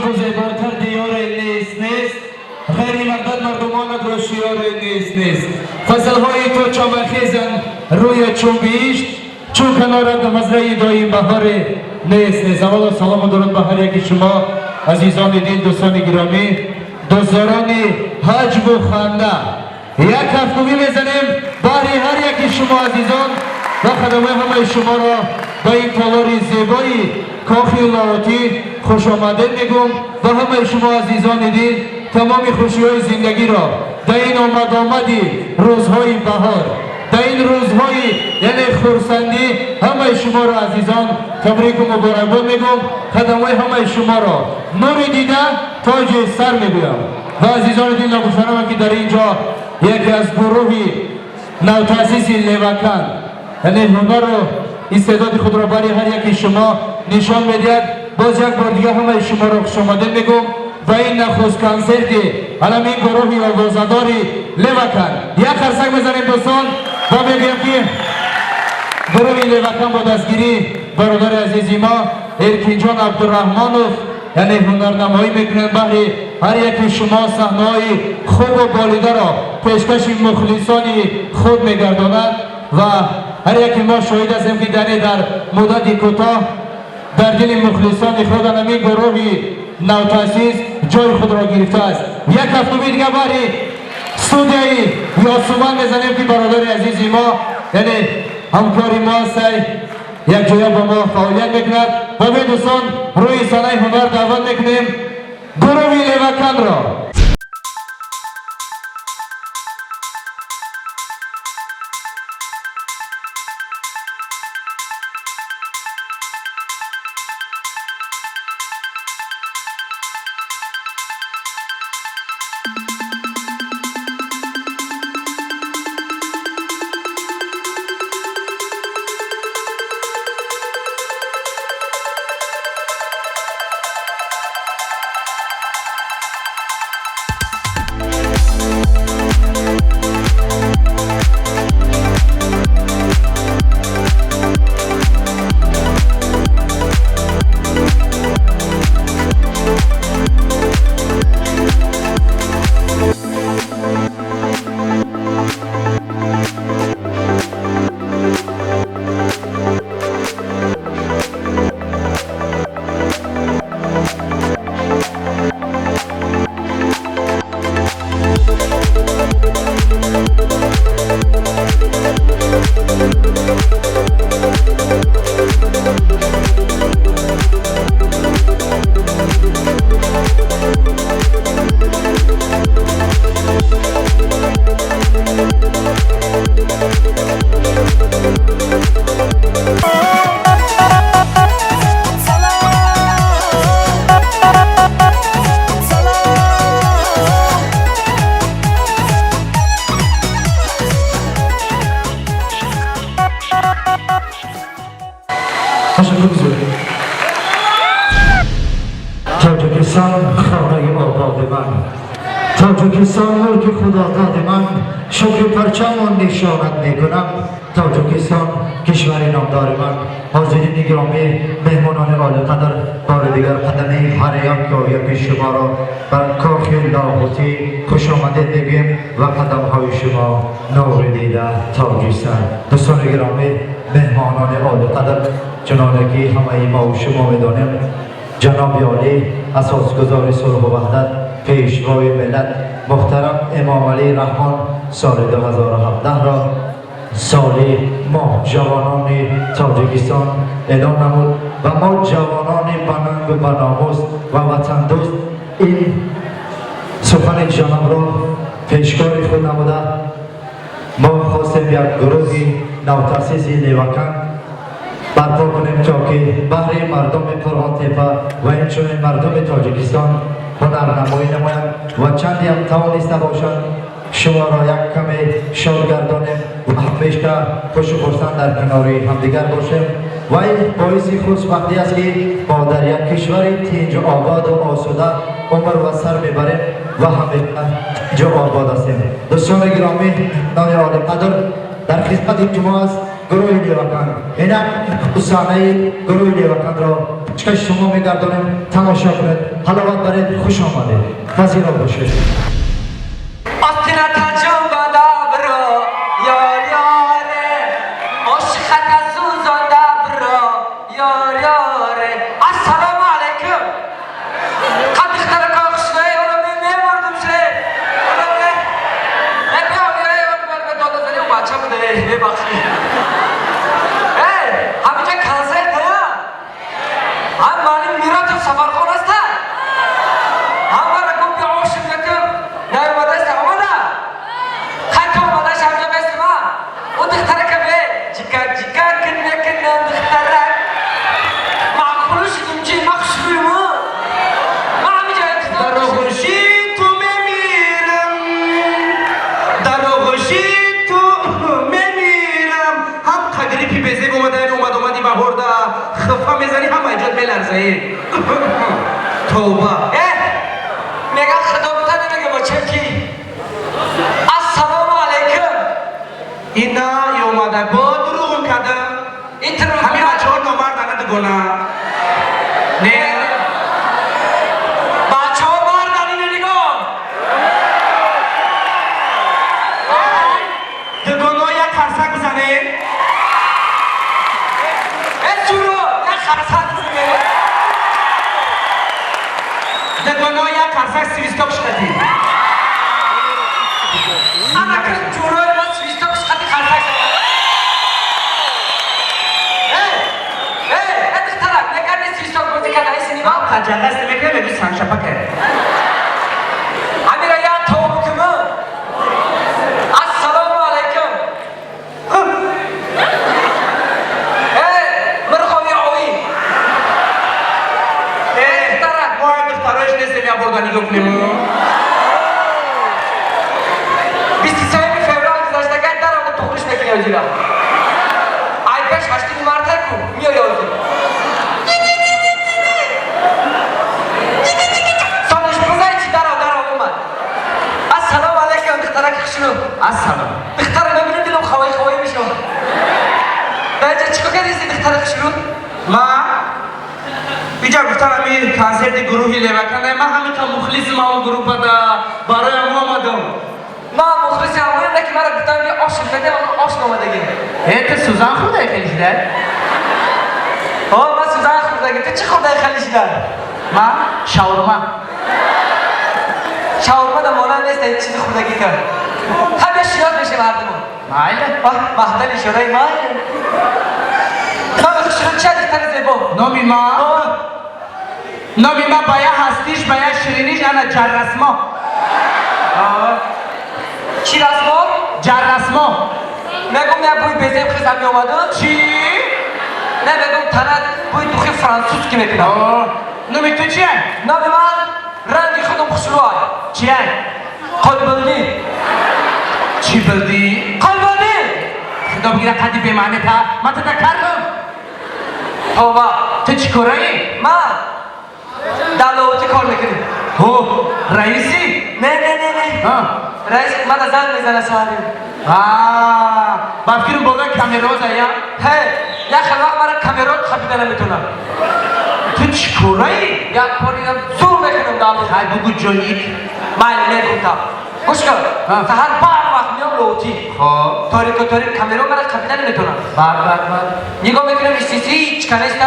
ту зеботар диёре нест нест, ғайри ваҳдат мардумонатро шиёре нест нест. Фаслҳои ту чомахезанд рӯя чун биҳишт, чун канорат мазраи доим баҳоре нест нест. Аввало салому дуруд ба ҳар яки шумо азизони дил, дӯстони гиромӣ, дӯстдорони ҳаҷву ханда. Як кафкӯбӣ мезанем баҳри ҳар яки шумо азизон ва қадамҳои ҳамаи шуморо ба ин толори зебои кохи Лоҳутӣ хушомадед мегӯм ва ҳамаи шумо азизони дил тамоми хушиҳои зиндагиро дар ин омадомади рӯзҳои баҳор, дар ин рӯзҳои яъне хурсандӣ ҳамаи шуморо азизон табрику муборакбод мегӯм. Қадамҳои ҳамаи шуморо нури дида, тоҷи сар мегӯям. Ва азизони дил, ногуфтанам, ки дар ин ҷо яке аз гурӯҳи навтаъсиси Левакан, яъне ҳунару истеъдоди худро барои ҳар яки шумо нишон медиҳад. Боз як бор дига ҳамаи шуморо хушомадед мегӯм ва ин нахуст консерти ҳамин гурӯҳи овозадори Левакан. Як қарсак мезанем, дӯстон, ва мегӯям, ки гурӯҳи Левакан бо дастгирии бародари азизи мо Эркинҷон Абдураҳмонов, яъне ҳунарнамоӣ мекунанд баҳри ҳар яки шумо, саҳнаҳои хубу болидаро пешкаши мухлисони худ мегардонад. Ва ҳар яки мо шоҳид ҳастем, ки дар муддати кӯтоҳ дар дили мухлисони худ ҳамин гурӯҳи навтаъсис ҷои худро гирифтааст. Як кафкӯби дига баҳри студияи Ёсуман мезанем, ки бародари азизи мо, яъне ҳамкори мо ҳастай, якҷоя бо мо фаъолият мекунад. Ва бе дӯстон, рӯи саҳнаи ҳунар даъват мекунем гурӯҳи Леваканро. Ташаккур зиёд. Тоҷикистон хонаи ободи ман, Тоҷикистон мулки худододи ман, шукри парчамон нишонат мекунам, Тоҷикистон кишвари номдори ман. Ҳозирини гиромӣ, меҳмонони олиқадр, бори дигар қадами ҳар як яки шуморо бар кохи Лоҳутӣ хушомадед мегӯем ва қадамҳои шумо нури дида, тоҷи сар. Дӯстони гиромӣ, меҳмонони олиқадр, чуноне ки ҳамаи мо шумо медонем, ҷаноби олӣ, асосгузори сулҳу ваҳдат, пешвои миллат муҳтарам Эмомалӣ Раҳмон соли 2017-ро соли мо ҷавонони Тоҷикистон эълон намуд ва мо ҷавонони банангу баномус ва ватандӯст ин сухани ҷанобро пешкори худ намуда, мо хостем як гурӯҳи навтаъсиси Левакан барпо кунем, то ки баҳри мардуми Қурғонтепа ва инчунин мардуми Тоҷикистон ҳунарнамоӣ намоянд ва чандеам тавониста бошанд, шуморо як каме шод гардонем ва ҳамеша хушу хурсанд дар канори ҳамдигар бошем. Ва ин боиси хушбахтӣ аст, ки мо дар як кишвари тинҷу ободу осуда умр ва сар мебарем ва ҳамеша тинҷу обод ҳастем. Дӯстони гиромӣ, нони олиқадр, дар хизмати шумо аст. гурӯҳи Левакан. Инак саҳнаи гурӯҳи Леваканро пешкаши шумо мегардонем, тамошо кунед, ҳаловат баред, хуш омадед, пазиро бошед. توبه. میگم خدا بتونه میگه با چکی. السلام علیکم. اینا یومده با دروغ کردم. این تر همین بچه‌ها نامرد نه دگونه. نه. بچه‌ها مردن اینو نگاه. دگونه یک خرسک بزنه. ای جورو یک خرسک بزنه. دگونه یک خرسک سویستاک شدی. انا که جوروی ما سویستاک شدی خرسک شدی. ای دخترک نگرنی سویستاک بازی کرد ای سینما. قجقه نمیکنه بگو سنگشپکه. امیرا یا توبه کنم. السلام علیکم. ای مرخوی آوی. ای دخترک. ما دخترایش نیستیم یا بردن نگاه کنیم. 23 فوریه گذشته گرد در آمد تخلش میکنی آجیلا. ای پیش 8 مارت کو میای آجیلا. سالش بزنی چی در آمد. السلام علیکم دخترک خوشنو. السلام. دختر ببینم دلم خوای خوای میشه. بچه چیکار کردی دختر خوشنو؟ ما اینجا گفتن همین کنسرت گروهی لوکنه من همین تا مخلص ما اون گروه بوده برای ما آمدم. ما مخلص همونیم نه که مرا گفتم یه آش بده من آش نامدگی. ای تو سوزن خورده خیلی شده؟ آه من سوزن خوردگی. تو چی خورده خیلی شده؟ من شاورما. شاورما در مانند نیست این چیزی خوردگی کرد. هم یه شیاد میشه مردمون. مایله. آه مهدل شورای مایله. من خوشحال چه دختر زیبا؟ نامی ما؟ نامی ما باید هستیش باید شیرینیش انا جرسما. چی رسما؟ جرسما. نگم نه بوی بزم خیزم می آمدم؟ چی؟ نه بگم تنت بوی دوخی فرانسوس که میکنم. نامی تو چیه؟ نامی من رنگی خودم خوشروه. چیه؟ قلبانی. چی بردی؟ قلبانی. خدا بگیره قدی به معنی تا من تا کردم. توبه. تو چی کارایی؟ من دلاوتی کار میکنیم. هو رئیسی؟ نه نه نه نه. رئیس من زنگ میزنه سهری. آه با فکرم بالا کامرا زایا. هی یا خلاق مرا کامرا خبیده نمیتونم. تو چی کارایی؟ یا کاری زور میکنم دلاوتی. های بگو جونیک. من نگفتم. گوش کن. سحر بار وقت میام لوتی. خب. تاریک و تاریک کامرا مرا خبیده نمیتونم. بار بار بار. نگاه میکنم ایسیسی هیچ کنیست.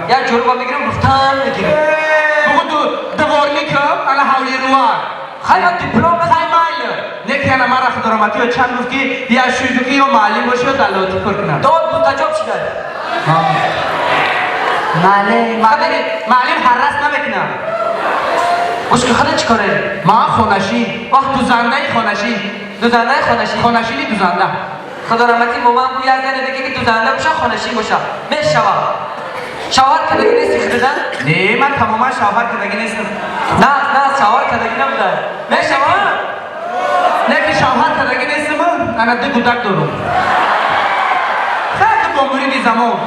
یا جلو میگیرم رفتن میگیرم. بگو دو دوارنیکم انا حولی روار. خیلی من دیپلم خیلی مایل. نه که انا مرا خدا رحمتی و چند گفت که یا شویدوکی یا معلم باشه یا دلاتی کار کنم. داد مستجاب شده. معلم معلم معلم هرس نمیکنم. گوش که خودت چیکاره؟ ما خونشی. واه دوزنده خونشی. دوزنده خونشی. خونشی دوزنده. خدا رحمتی مامان گویا از زنه بگه که دوزنده باشه خونشی باشه. میشوم. شوهر کردگی نیستی خودت؟ نه من تماما شوهر کردگی نیستم. نه نه شوهر کردگی نبوده. میشوم. نه که شوهر کردگی نیستم. انا دو گودک دارم. خیلی با مرید زمان.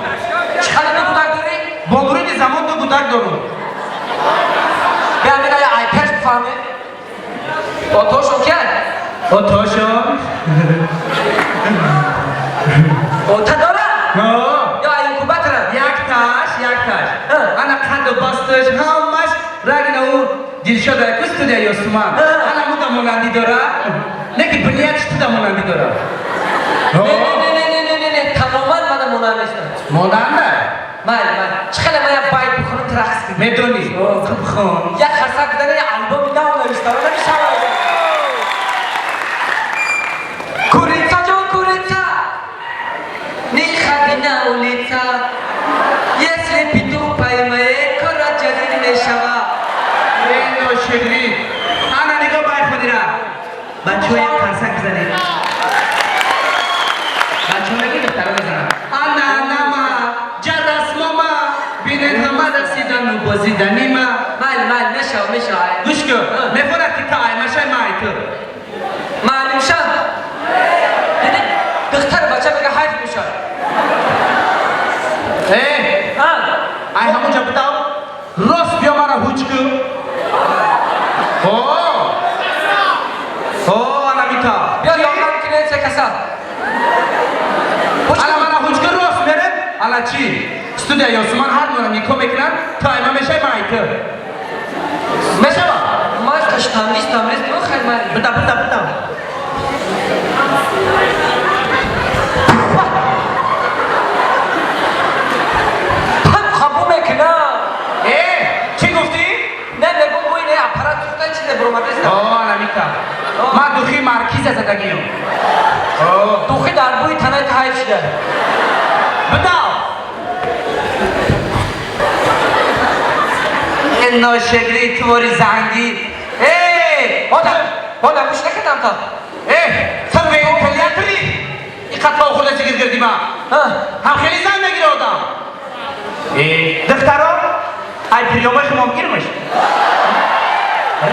چقدر دو گودک داری؟ با مرید زمان دو گودک دارم. بیا میگه یه آیپد بفهمه. با تو شو کرد؟ با تو شو. О, та дора? Ҳо. Ё инкубатора? Якташ, якташ. Ана қадду басташ, ҳамаш рагина ӯ Дилшод ку студия Ёсуман. Ана муда монандӣ дора. Лекин бунёдш туда монандӣ дора. Не, не, не, не, не, не, не, не, тамоман мана монанд нестам. Монанда? Майли, майли. Чӣ хеле ман як байт бихонам, ту рақс кунӣ. Медонӣ? Хуб хон. Як харсак будани як албоми нав навиштам, намешавад. Курица ҷон, курица, не ходи на улица. Если петух поймает, кора ҷазир мешава. Э, ношигрӣ. Ана нигоҳ бай ходира. Бачаҳо як қарсак бизанед. Бачаҳо мегӯ духтаро мезананд. Ана нама, ҷарасмома, бинед ҳама расидану бозиданима. Майли, майли, мешава, мешава. Гӯш кун, мефорад ки та аймашай май ту. Маълумшам. Диди, духтар бача мега ҳайф мешавад. Э, Ҳа? Ай ҳамонҷа будам, рост биё мара ҳуҷ кун. О! О, ана мита. Биё ёрдам кунед се каса. Ана мара ҳуҷ кун, рост мерем. Ана чӣ? Студия Ёсуман ҳар мора никоҳ мекунанд, та айма мешай май ту. Мешава? Ман штангистам, нест, хайр, майли. Бита, бита, бита. Пам қабул мекунам. Э, чӣ гуфтӣ? Не, мегум бо ин аппарат сӯхта чизе буромадест. О, ана мита. Ман духи маркиза задагиём. О, Духи дар бӯи танаи ҳайф шуда. Бидав. Э, ношегри твори зангӣ. Э, Ода, ода, гӯш накардам та. Э, ту вентилятори? И қатла хӯрда сигир гирдӣ ма. Ҳа. Ҳам хеле зан мегире одам. Э, духтаро, ай приёмои шумо гирмаш.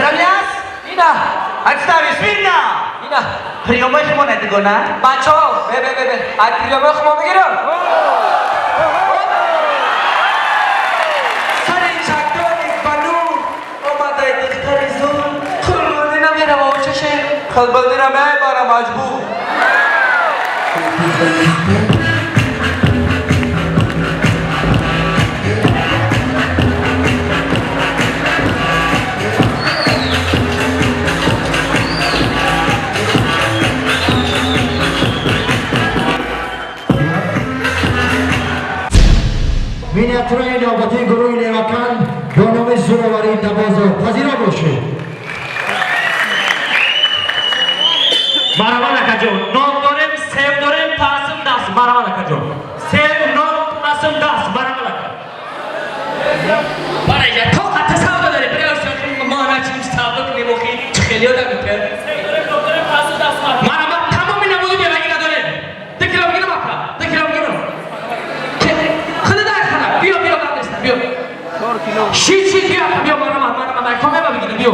Рамяс? Ина, Отстави, смирно! ина. Приёмои шумо надигона? Бачаҳо, бе, бе, бе, бе. Ай приёмои хумо мегирам. Сари чакдони ба нур омадай духтари зур. Қурбонӣ намерава очаше. Қилбилдира мебара маҷбур. Миниатюраи навбатии гурӯҳи Левакан бо номи зӯроварии Давозо пазиро бошед. Марҳамат, акаҷон. Нон дорем, сев дорем, пасм даст. Марҳамат, акаҷон. Сев, нон, пасм даст. Марҳамат, ака. Бараҷа, то қата савдо дорем. Ма начинем савдо кунем, охи чӣ хеле одам мекард. Марҳамат, тамоми намуди мевагӣ надорем. Ду кило бигирам, ака. Ду кило бигирам. Худа дар хана. Биё, биё, бардеста, биё. Шит, шит, биё, ака, биё, марҳамат, марҳамат. Ай, комема бигирам, биё.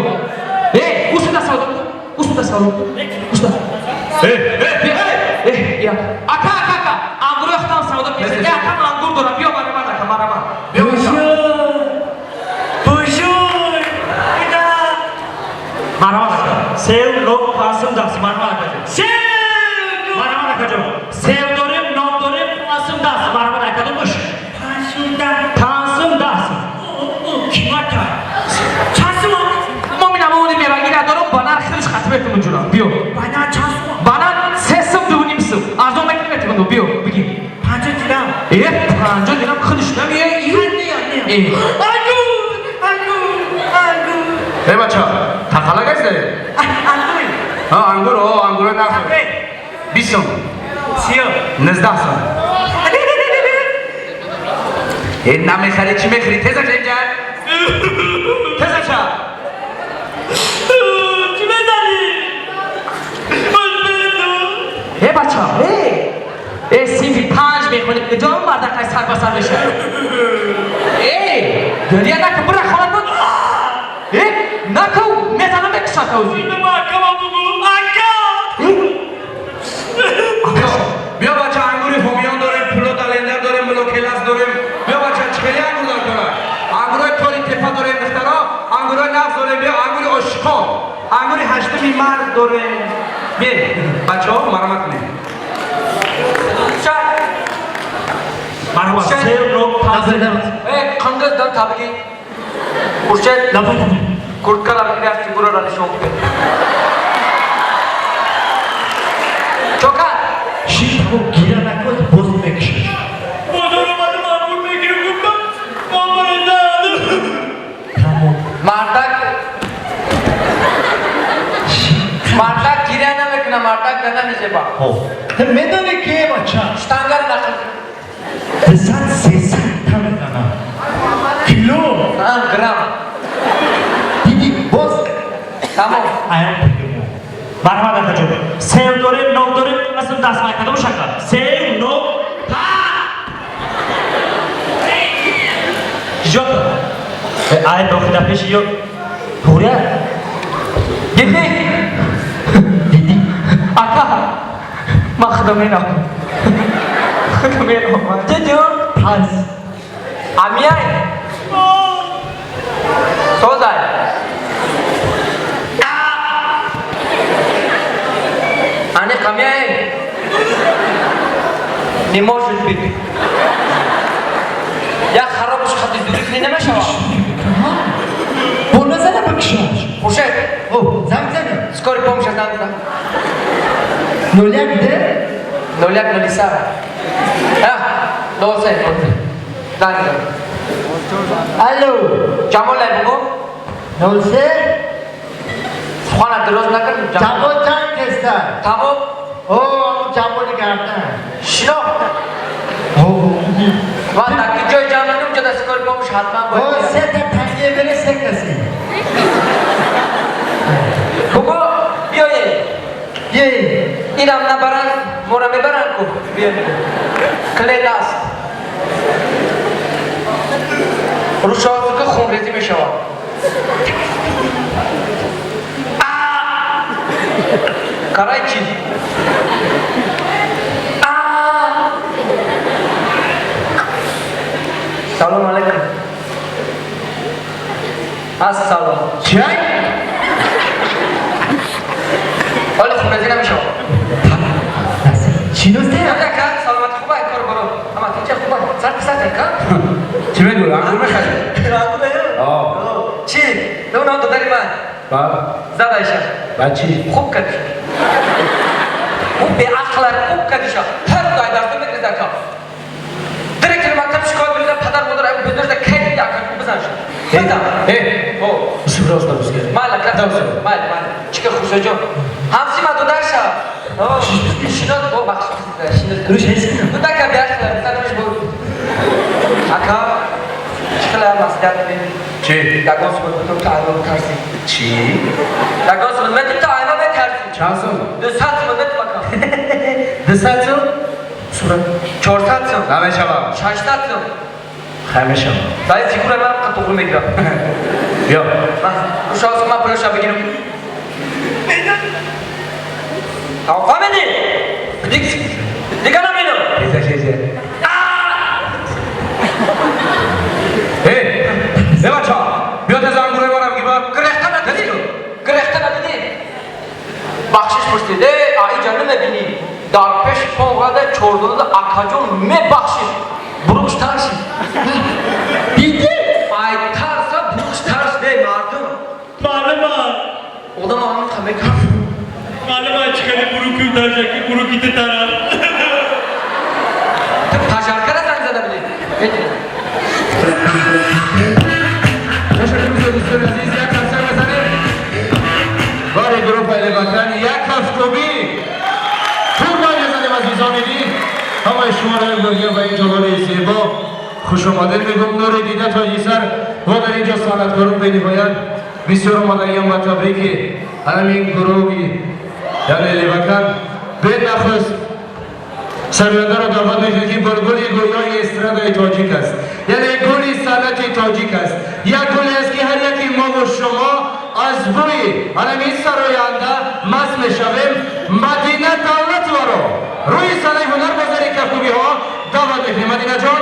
Э, усуда савдо кун. Усуда савдо кун. Усуда. Э, э, э, э, я. Ака, ака, ака. Ангури худам савдо кунем. Э, ака, ман ангур дорам. Биё, марҳамат, ака, марҳамат. Биё, бача. Бужур! Марҳамат, ака. Сев, нон, пасм даст. Марҳамат, ака. Сев! Марҳамат, акаҷон. Сев дорем, нон дорем, пасм даст. Марҳамат, ака, думуш. Пасм даст. Тамоми намуди мевагӣ надорам, банан хелиш хатм мекунам ҷунам. Биё. Банан се сум, дувним сум. Арзон мекунем, метавонам. Биё, бигир. Э, 50 дирам хелиш намея. Э. Э, бача, тақала гаштае? Ҳа, ангур, о, ангуро нарх. 20 сум. 19 сум. Э, намехарӣ, чӣ мехарӣ? Теза ша инҷа. Теза ша. Э, бача, э. Э, синфи 5 мехонӣ, куҷо мардакай сар ба сар мешавад? Э, гиря накун, бура хона кун. Э, накун, мезанам, мекушам тавзи. Биё, биё бача, ангури ҳомиён дорем, пуло далендар дорем, мулокелас дорем. Биё бача, чӣ хеле ангур дар дорад? Ангурои тори тепа дорем, духтаро, ангурои нағз дорем, биё ангури ошиқон. Ангури ҳаштуми мард дорем. Биё, бачаҳо, марҳамат кунед. Марҳамат, сев, нок, Қандаз дан табиги. Хуршед, курткара бигир, фигурара нишон бide. Чокар. Шиш гира накун, боз мекушиш. Бозор омадам, ангур мегирам, гуфтам, мамареза. Тамом. Мардак мардак гиря намекунад, мардак дана мезеба. Ту медонӣ ки бача? Штангар нақл. Дусад сесад та мезанам. Кило. Грамм. Диди боз. Тамом. Аям придумал. Марҳамат, акаҷон. Сев дорем, нок дорем, асл даст майкадом шака. Сев, нок, та. Ҷо. Ай, бохида пеши ё. Ҳурия. Диди. Диди. Ака. Ман худо менам. Худо менам. Диди. Пас. Амияй. Созай. Ани қамияй. Не может быть. Я харобш хати дури кунӣ намешава. Бо назара бикшаш. Хуршед. О, занг зана. Скорый помощь занг зан. 01 д. 01 03. А, 03, 03. Занг зан. Алло. Ҷамолай бугу. 03. Сухана дроз накард. Ҷамол чанд кеста? Тамом. О, ҷамоли гардан. Шинохт. Ва дар ҷои ҷамъ мекунем, ҷода скорый помощь ҳатман О, бояд. се та танге бере се каси. Бугу, биёед. Биёед. Инам набаранд, моро мебаранд ку. Биёед. Кле даст. Рӯшоҳо хунрезӣ мешавад. Карай чӣ? Салом алейкум. Ассалом. Чай? Ҳоли хунрезӣ намешавад. Чӣ дӯсте? Ака, саломатӣ хуб ай, кор баро. Ама тинча хуб ай. Сар писат ака? Чӣ мегӯй? Ангур мехарӣ? Ангур? Чӣ? Унам додари ман. Ба? Задайша. Ба чӣ? Хуб кардиш. Ӯ беақлар хуб кардиша. Ҳар рӯз ай дарсо мегирид ака. Директори мактаб шикоят мекунад, падар модар ай безор кай диди ака бизанша. Бизан. Э, О, усуб рост набузгар. Майла, майла, майла. Чика Хуршедҷон. Ҳамси ма додарша. Шинос, бо бахш шинос. Рӯш ҳис кунам. Дудака беақлар, бизанаш бо. Ака, чӣ хела маслиҳат медиҳӣ? Чӣ? Ягон сумат бутум та айва метарсӣ. Чӣ? Ягон сумат метим та айва метарсӣ. Чанд сум? 200 сумат метим ака. 200 сум? Сурат. 400 сум. Намешавам. 600 сум. Хай мешавам. Дай фигура ман қатуғру мегирам. Биё. Рӯшоз ман пулаша бигирам. Тамом фаҳмидӣ? Дига наминам. Хеза, хеза. Э, э бача, биё тез ангурои маро бигир ба. Гирехта надидӣ? Гирехта надидӣ? Бахшиш пурсид. Э, аиҷа намебинӣ. Дар пеши понғада чордонада акаҷон мебахшид. Буруш таршид. Диди? Ай тарса буруш таршид, эй мардум. Маълума. Одам ҳамин қа мекард. Маълума, чӣ хеле буруки таршаки, буруки ту тарам. Ту пожаркара занг зада будӣ. Ташаккур зиёд, дӯстони азиз, як қарсак бизанем. Бори гурӯҳи Левакан як кафкӯбӣ. Турбай бизанем, азизони дил. Ҳамаи шуморо як бор дигар ба ин ҷолори зебо хуш омадед мегӯм. Нури дида тоҷисар ва дар инҷо санъаткорон бениҳоят бисёр омадаям ба табрики ҳамин гурӯҳи яъне Левакан. Бенахуст сарояндаро даъват мекунем, ки булбули гӯёи эстрадаи тоҷик аст, яъне гули санъати тоҷик аст, як гуле аст, ки ҳар яки мову шумо аз бӯи ҳамин сароянда маст мешавем. Мадина Давлатоваро рӯи саҳнаи ҳунар бозари кафкӯбиҳо даъват мекунем. Мадинаҷон.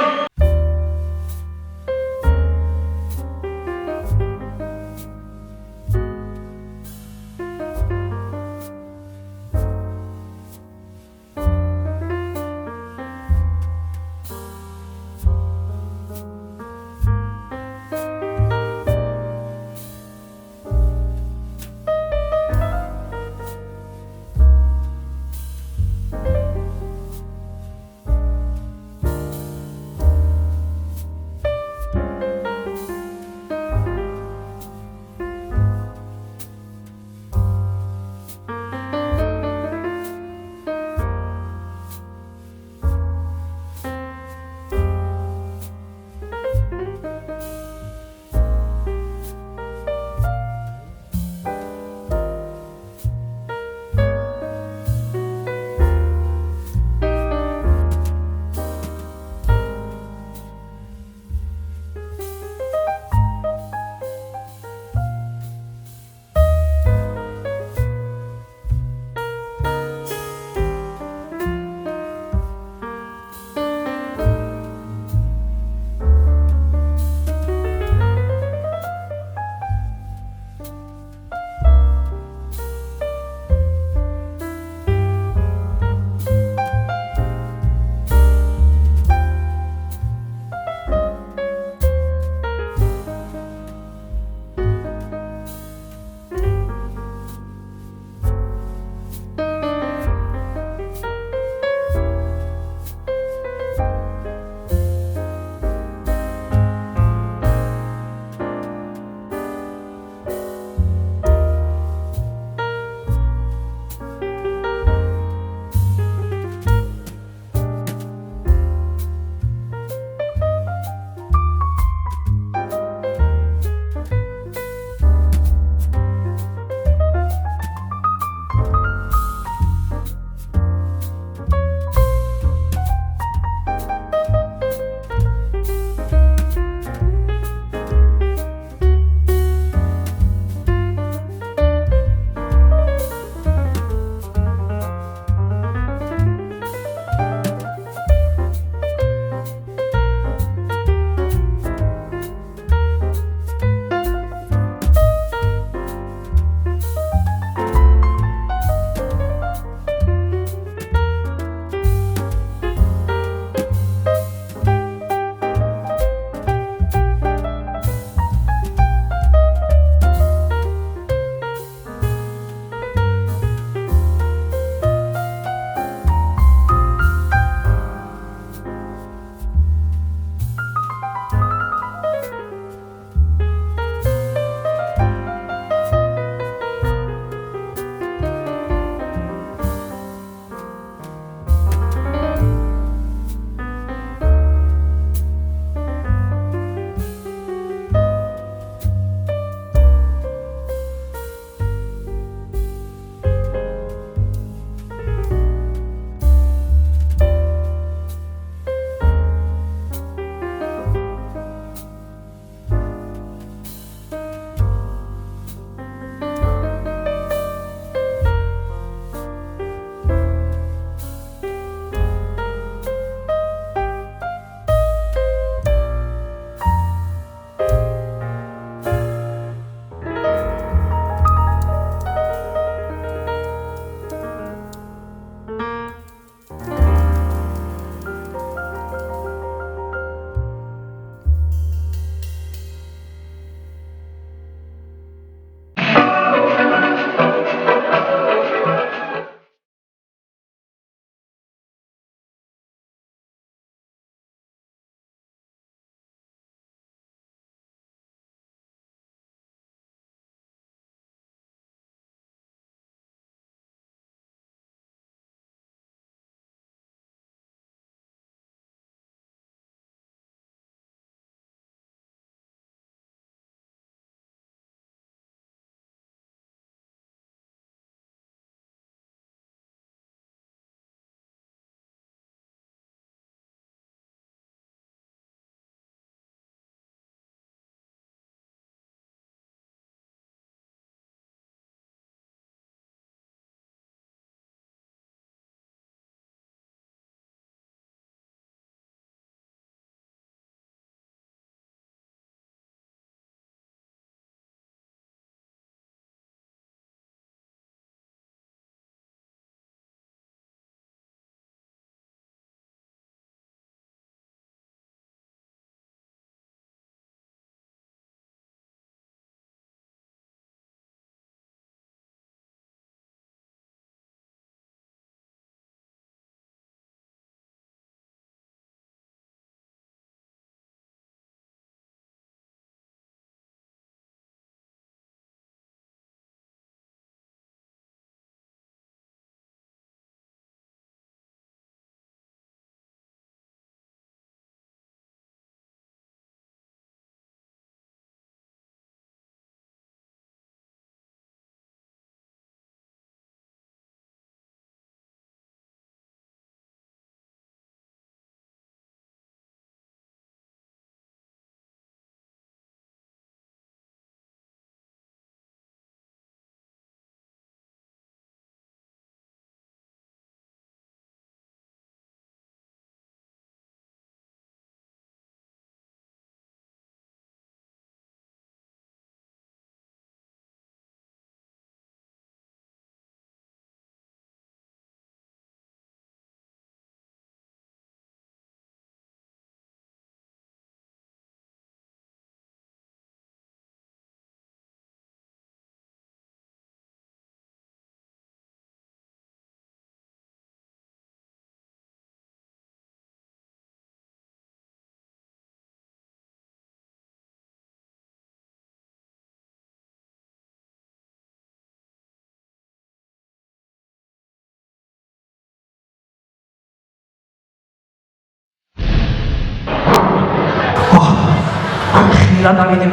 Хида давидем.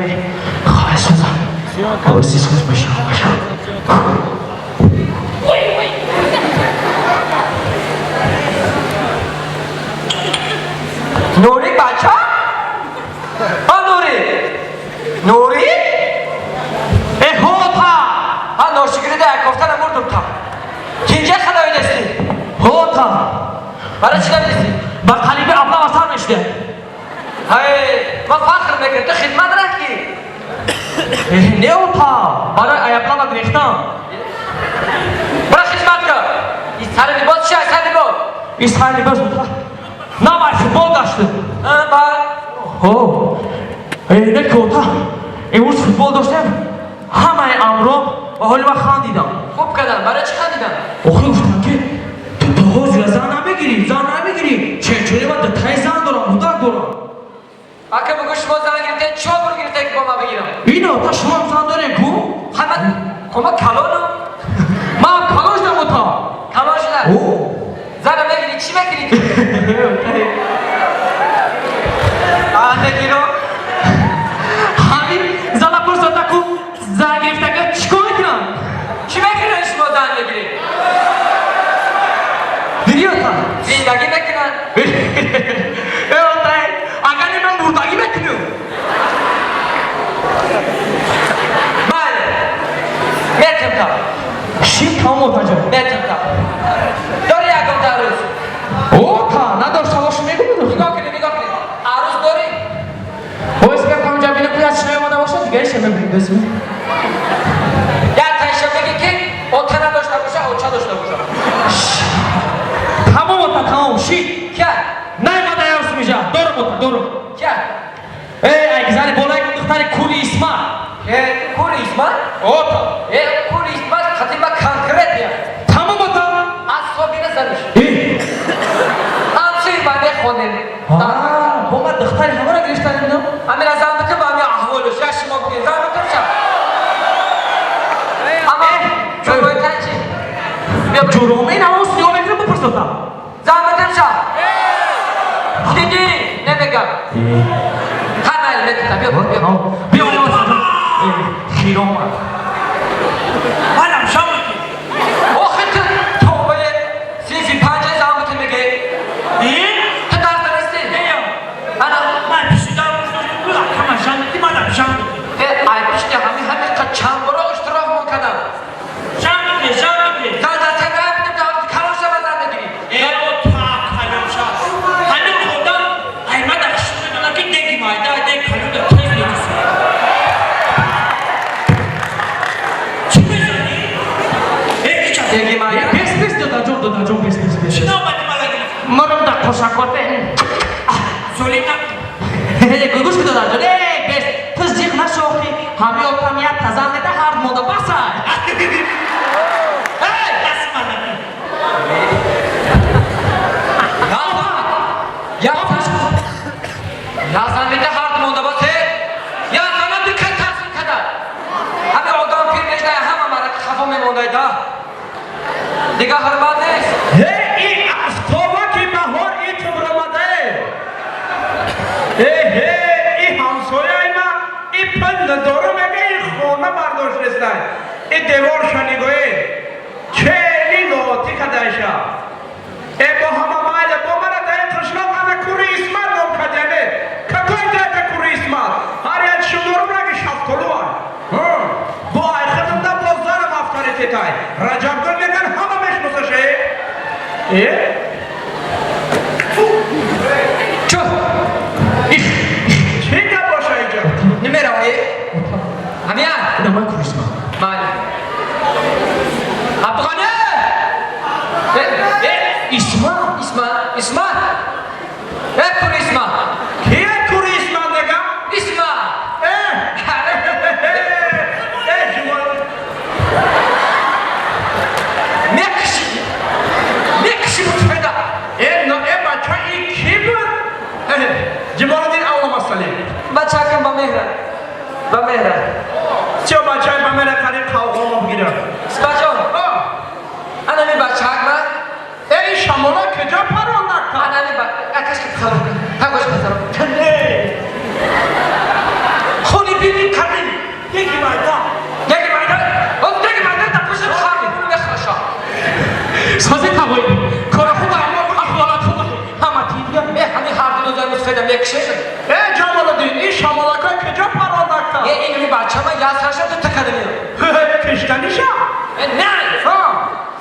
Хоҳ сӯзам. Оси сӯз мешавам. Нури бача? Ҳа Нури? Нури? Э ҳота! Ҳа ношукрида як кофта намурдум та. Кинҷа хадавидасти? Ҳота! Барои чӣ давидасти? Ба қалиби абла васар мешуда. Ҳай, ман фахр мекунам, ту хидмат ракӣ. Не ота, барои аяблава гирехтам. Бара хидмат кар. И сари либос чи? Сари либос? И сари либос ота. На бай футбол гаштем. Ба. Ҳо. Не ки ота. Имрӯз футбол доштем. Ҳамаи амро ва ҳоли ман хандидам. Хуб кардам. Барои чӣ хандидам? Охи гуфтам ки ту то ҳозира зан намегирӣ, зан намегирӣ. Ченчоне ман дутаи зан дорам, кӯдак дорам. Ака бугӯ шумо зан гирифте, чо бур гирифте ки бо ман бигирам? Ино ота шумо ҳам зан дорем ку? Ҳама хома калону. Ман калон шудам ота. Калон шуда. О. Зана мегирӣ, чӣ мекунӣ? А мегирам. Ҳамин зана пурсода ку зан гирифтага чӣ кор мекунам? Чӣ мекунанд шумо зан мегиред? Диди ота? Зиндагӣ мекунанд. Э ота, агар не ман мурдагӣ мекунам. Бале. Метем та. Ши тамом отаҷон. Метем та. Дори ягон арӯз? Ота, надошта бош мегӯям. Нигоҳ кунед, нигоҳ кунед. Арӯз дорӣ? Ой, сика камҷа бинем ки аз шинои омада бошад, дигариша мебинем бесу. Як тайша бигӣ ки ота надошта боша, оча дошта боша. Тамом ота, тамом, ши. Кя? Наёмада ярус мижа. Дорум ота, дорум. Кя? Э, айгизани болаи духтари кури Исмат. Э, кури Исмат? Ота. Э, кури Исмат қатима конкретия. Тамом ота. Аз собина заниш. Э. Ҳамсӯи ма мехонем. А, бо ман духтари ҳамаро гирифтан инам. Ҳамина зан бикун ба ҳамин аҳволаш. Я шумо бигӯед, зан бикун ша. Ама ҷӯройтан чи? Ҷуроме ин ҳама нигоҳ мекунам бипурс ота. Зан бикун ша. Дидӣ? Намегам. Ҳа майли метунам. Биё, биё. Биё, биё. Хиромат. Манам шам. Охи ту тавбае синфи панҷа зан бикун мегӯӣ. Э? Ту дарс нанистӣ? Неям. Ана. Ман пишида ҳама шам ки манам шам. Э, ай пишти ҳами ҳами қа чанд бора иштирок мекунам. Шам ки, шам ки. Зан дар тага бидем калон шава зан мегирӣ. Э, ота калон ша. Ҳамин одам аймада хушт медона ки деги майда, дег калон тез мекуса. Чӣ мезанӣ? Э, кича. Деги майда? Бес бес додаҷон, додаҷон, бес бес бес. Чӣ навбати мала гирифт? Марам дар қошакоте. Золим накун. Гӯш ки додаҷон, э, бес. Ту зиқ нашохи, ҳами отам як тазан меда ҳар мода баса. Э, даст ман накун. Я зан меда ҳар монда бас э. Я зана дикка таъсир када. Ҳами одам пир мешда ҳама мара хафо мемондай да. Дига ҳурмат нест. Ҳе, ин афтоба ки баҳор итм омадае. Э, ҳе, и ҳамсояи ма и пул надору мега и хона бардоштестай. И деворша нигоҳе. Чели лоти кадайша. Э, бо ҳама майла, бо мана дар ин қишлоқ ана кури Исмат ном кадяне. Какой это кури Исмат? Ҳар як шуморум раги шафтолуай. Бо ай хидмда бозарам авторитетай. Раҷабгул меган ҳама мешносаше. Э? Чо? Чӣ гап боша инҷа? Намеравӣ? Ҳамиян? Ина ман кури Исмат. Майли. Абдуғани! Э, э, Исмат. Исмат, Исмат! Э, кури Исмат! Кия кури Исмат мегам? Исмат! Э! Э, шумо Мекуши! Мекуши мутфеда! Э, но э, бача и ки буд? Ҷимолиддин Алломасалим. Бачакам ба меҳра. Ба меҳра. Чё бачаи ба меҳра қариб қавғомо бигирам. Исматҷон, ана ми бачак ма? Э, ин шамола куҷо парондак? Ана ми ба... Акаш ки халом. бачама я сарша ту такадани. Киштаниша? Не! Ҳа.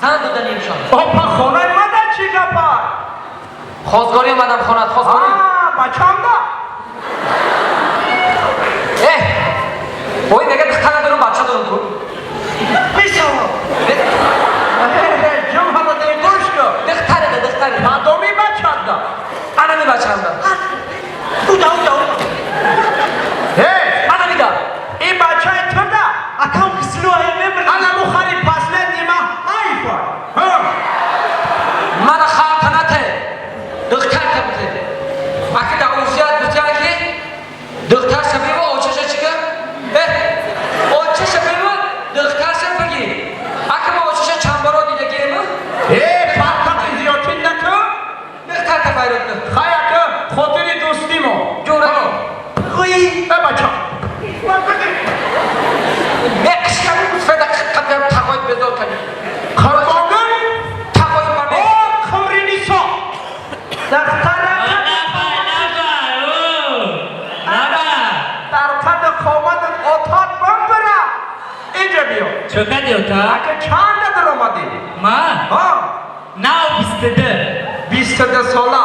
Зан доданим шон. Опа, хонаи мада чӣ гапа? Хозгорӣ омадам хонат, хозгорӣ. Бачамда? Э! Ой, мега духтар надорум, бача дорум ку. Мисава. Ҷон ҳама гӯш кун. Духтаре да, духтаре. Мадоми бачада. Анами бачамда. Уда, уда, уда. Э, Анами да. ин бачаи туда. Акам кислу ай мемр. Ана мухари последний ма айфон. Ҳа. Мана халтанате. Духтар табуте. Аки да урфият гуфтиян ки духтар шабева очаша чика? Э, очаша бева духтарша бигир. Аки ма очаша чандборо дидагиему? Э, фарқати зиёдтин наку. Духтар та файрод кун. Хаяка хотири дӯстимо. Ҷӯра. Ой. Э, бача. Мекшам феда қадам тағой безор кани. Қурбонгул? Тағой ба О, ме. Қумринисо. Духтара Лаба, лаба, о. Лаба. дар қад қомат отот бамбара. Инҷа биё. Чо кади ота? Ака чанда даромадӣ? Ма? Ҳа. Нав 22. 22 сола.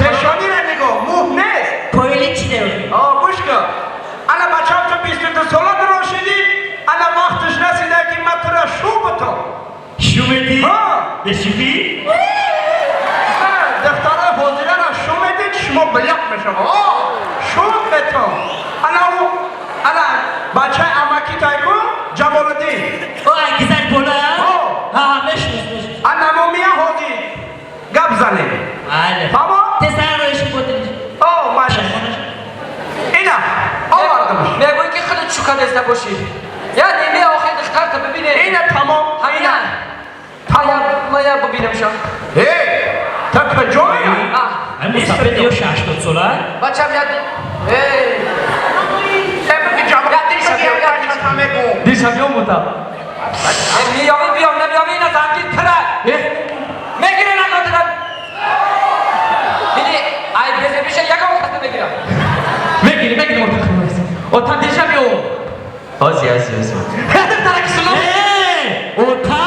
Пешонира нигоҳ, мӯҳ нест. Поили чи де? О, гӯш кун. Ана бачам, ту 22 сола даро шидӣ, ана вақташ расида ки ман тура шу бутам. Шумети? Ҳа. Бешифи? Духтарои ҳозирара шу медид, шумо биляқ мешава. О, шу метон. Ана ӯ, ана бачаи амаки тайку Ҷамолиддин. О, ангизак бола? О. Ҳа, мешнос, мешнос. Ана момия ҳозир гап занем. Бале. Фаҳмо? Тезар роиши ботиниш. О, маша. Ина, овардамш. Мегӯӣ ки хеле чука деста бошӣ. Я ниме охир духтар та бибине. Ина тамом. Ҳамина. Тамом, ма я бибинам шон. Э, та куҷо мерӣ? А, Ай мусафир ё 80 сола? бачам я Эй, Э, бигӣ Ҷамол. Я диша биём, я диша. Мегӯм. Диша биём, ота. Э, миёви биём, намиёви ина зангир тира. Э, Мегире наготира. Диди, ай безебиша ягон кас намегирам. Мегирӣ, мегирӣ, ота. Ота, диша биём. Ози, ози, ози. Тарак сулу. Э, ота?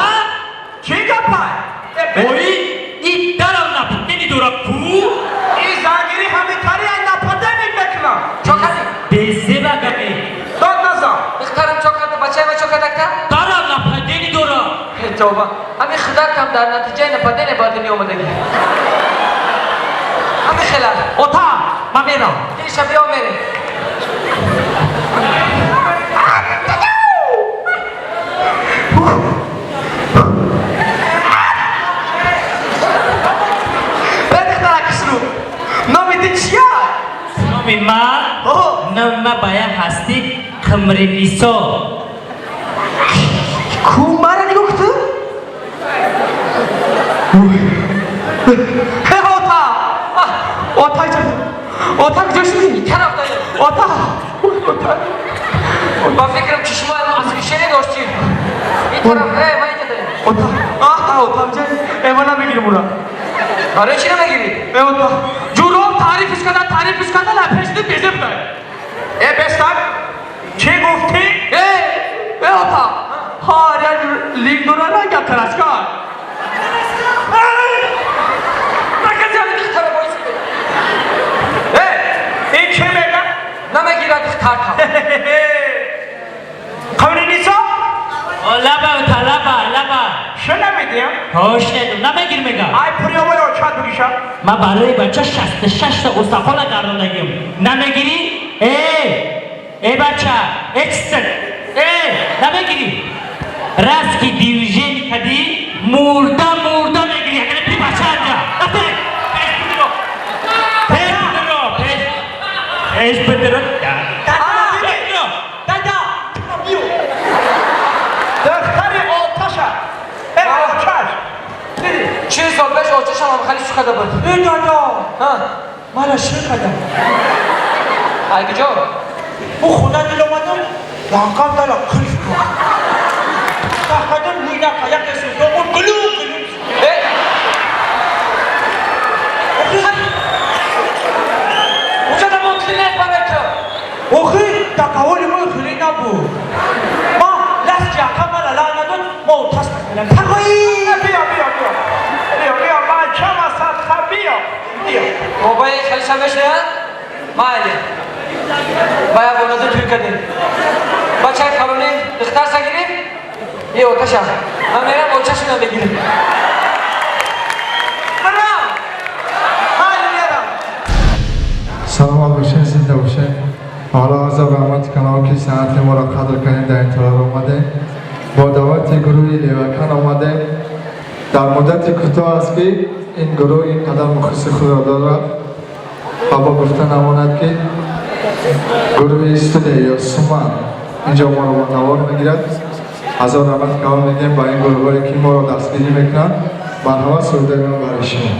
Чӣ гапай? Ой, и дарам напутени дора ку? Ин зангирӣ ҳамитари ай нападани мекунам. Чо кади? Безеба гапе. Дод назан. Духтарам чо карда, бачаи ма чо кардакта? Дарам нападени дора. Э, тавба. Ҳами худакам дар натиҷаи нападение ба дунё омадагӣ. Ҳами хела. Ота, ман мерам. Диша биём, мерем. Э, духтарак сулу. Номи ту чия? Номи ман? О. Номи ман бая ҳасти Қимринисо. Ку мара нигоҳ куту? Э, ота. Ота ҷон. Ота, куҷо шудӣ? Тараф даем. Ота. Ота. Ба фикрам чишмои мо освещение доштӣ. Ин тараф, э, ман инҷа даем. Ота. Аҳ, ота ҷон. Э, ман намегирам ура. Барои чӣ намегирӣ? Э, ота. Ҷуром таърифиш карда, таърифиш карда, лапешди безеб дай. Э, бестак. Чӣ гуфтӣ? Э, э, ота. Ҳар як линк дора ранга карашка. Накази ҳами духтара боиси. Э, ин чӣ мега? Намегирад духтарта. Қумринисо? О, лаба, ота, лаба, лаба. Шунамедиям? Ҳош недум, намегир мега. Ай пуриёвои очат бигиша. Ман барои бача 66 та устахона гардондагим. Намегирӣ? Э, э, бача, э, чиста? Э, намегирӣ? Раз ки движение кардӣ, мурда мурда мегирӣ. Агар при бача анҷа. Рафте! Пеш бидиро. Пеш бидиро, пеш. Пеш бидиро. Ана диди. Бидиро. Дада. Биё. Духтари оташа. Э, очаш. Диди. 40 сол пеш очашам ҳам хеле шукада буд. Э, дада. Ҳа, Мара шир кардам. ай куҷо? Ӯ хона дил омадам, ланкам дала кулф кун. Тахадам муйнака, яке сӯзон, гулу гулу. Э, уҷа да мумкин нест барои ту. Охи. договори мо хеле набуд. Ма ласт яка мана ла надод, мо тас мекунем. Тағои! Биё, биё, биё. Биё, биё, бачам асад, биё. Биё. Бобои хеле шабешая? Майли. Бая вонаду туй кардем. Бачаи калони духтарша гирифт, е оташа. Ман мерам очашона мегирам. Барам! Майли мерам. Саломат бошед, зинда бошед. Ҳоло аз раҳмати канал ки санъати моро қадр кардем, дар ин толор омадем. Бо даъвати гурӯҳи Левакан омадем. Дар муддати кӯтоҳ аст ки ин гурӯҳ ин қадар мухлиси худро дорад ва бо гуфта намонад ки гурӯҳи студия ё Суман инҷо моро бо навор мегирад. Ҳазор раҳмати калон мегӯем ба ин гурӯҳҳое ки моро дастгирӣ мекунанд. Марҳамат, сурудаи ман барои шумо.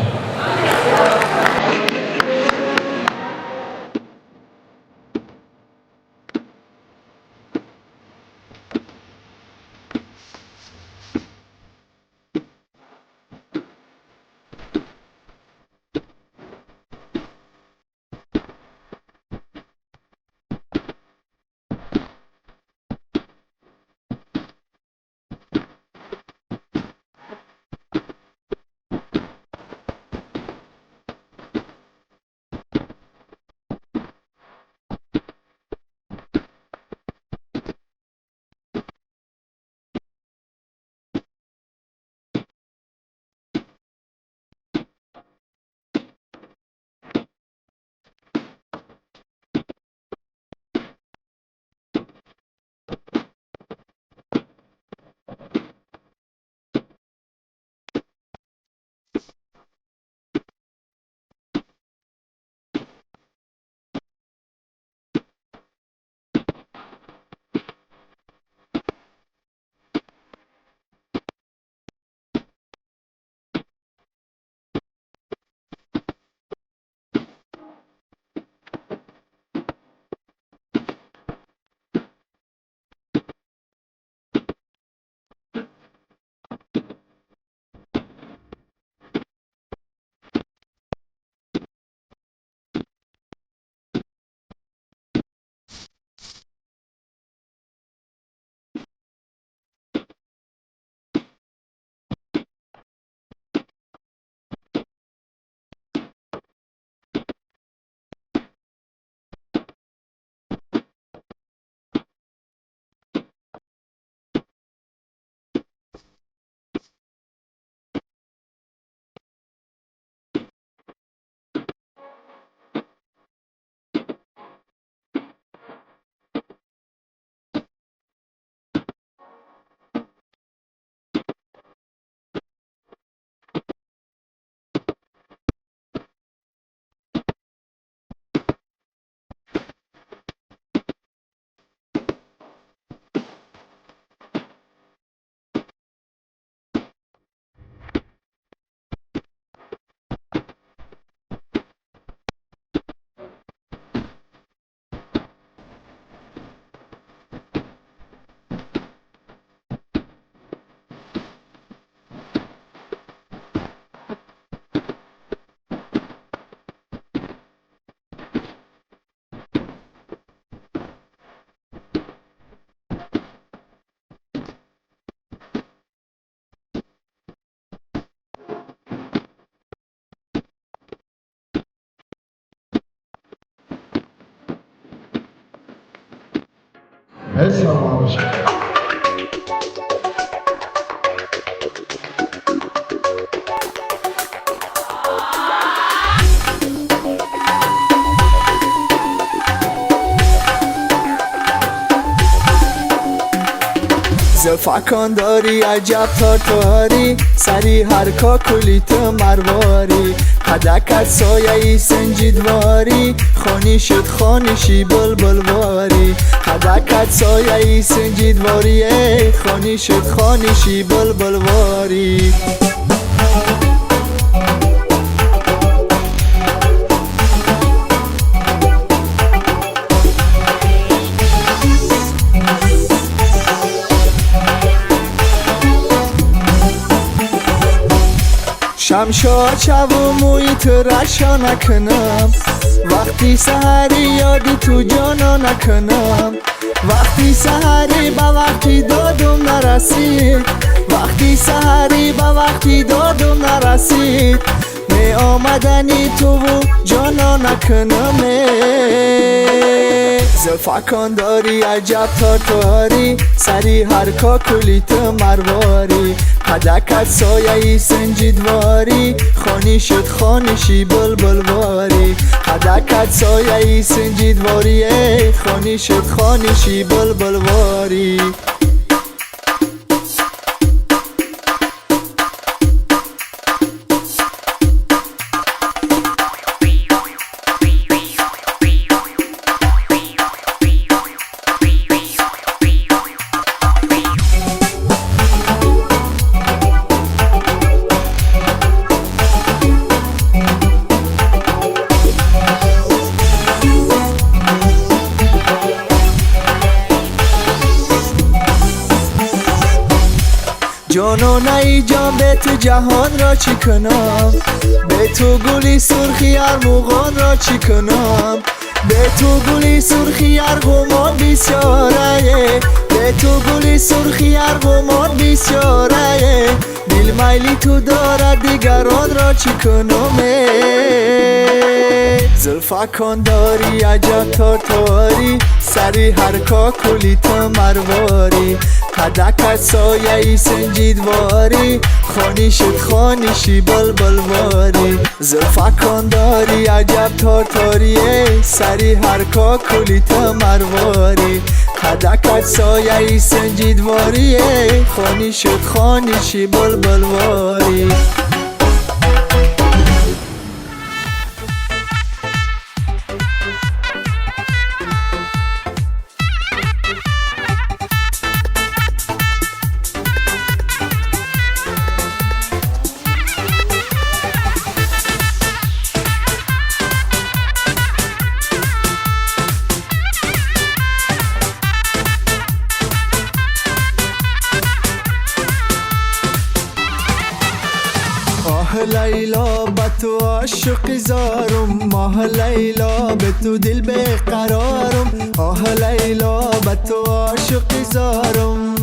Саломат бошед. زلفکان داری عجب تارتاری، سری هر کاکلی تو مرواری، قدکت سایه سنجیدواری، خانی شد خانشی بلبلواری، قدکت سایه سنجیدواری، خانی شد خانشی بلبلواری. شمشاد شو و موی تو رشا نکنم، وقتی سحری یادی تو جانا نکنم وقتی سحری به وقتی دادم نرسید وقتی سحری به وقتی دادم نرسید می آمدنی تو و جانا نکنم زلفکان داری عجب تارتاری سری هر کاکلی تو مرواری قدکت سایه سنجیدواری خانی شد خانشی بلبلواری قدکت سایه سنجیدواری خانی شد خانشی بلبلواری جانان ای جان به تو جهان را چی کنم به تو گلی سرخی ارمغان را چی کنم به تو گلی سرخی ارغمان بسیاره به تو گلی سرخی ارغمان بسیاره دل میلی تو دارد دیگران را چی کنم زلفکان داری عجب تارتاری سری هر کاکلی تو مرواری قدکت سایه سنجیدواری خانی شد خانشی بلبلواری زلفکان داری عجب تارتاری سری هر کاکلی تو مرواری قدکت سایه سنجیدواری خانی شد خانشی بلبلواری آه لیلا به تو عاشق زارم ماه لیلا به تو دل بیقرارم آه لیلا به تو عاشق زارم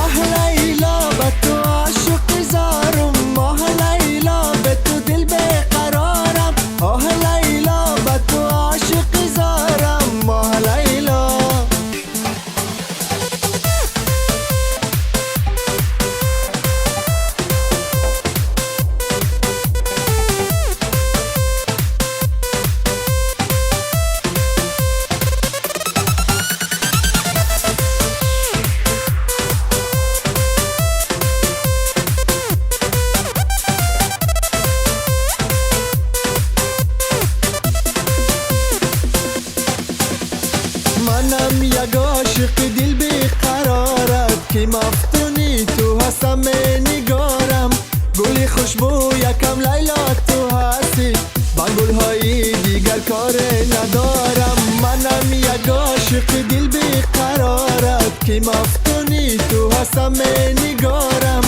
آه لیلا به تو عاشق زارم ماه لیلا به تو دل بیقرارم آه لیلا به تو عاشق زارم ماه لیلا منم یک عاشق دل بیقرارت که مفتونی تو هستم نگارم گل خوشبو یکم لیلا تو هستی با گلهای دیگر کار ندارم منم یک عاشق دل بیقرارت که مفتونی تو هستم نگارم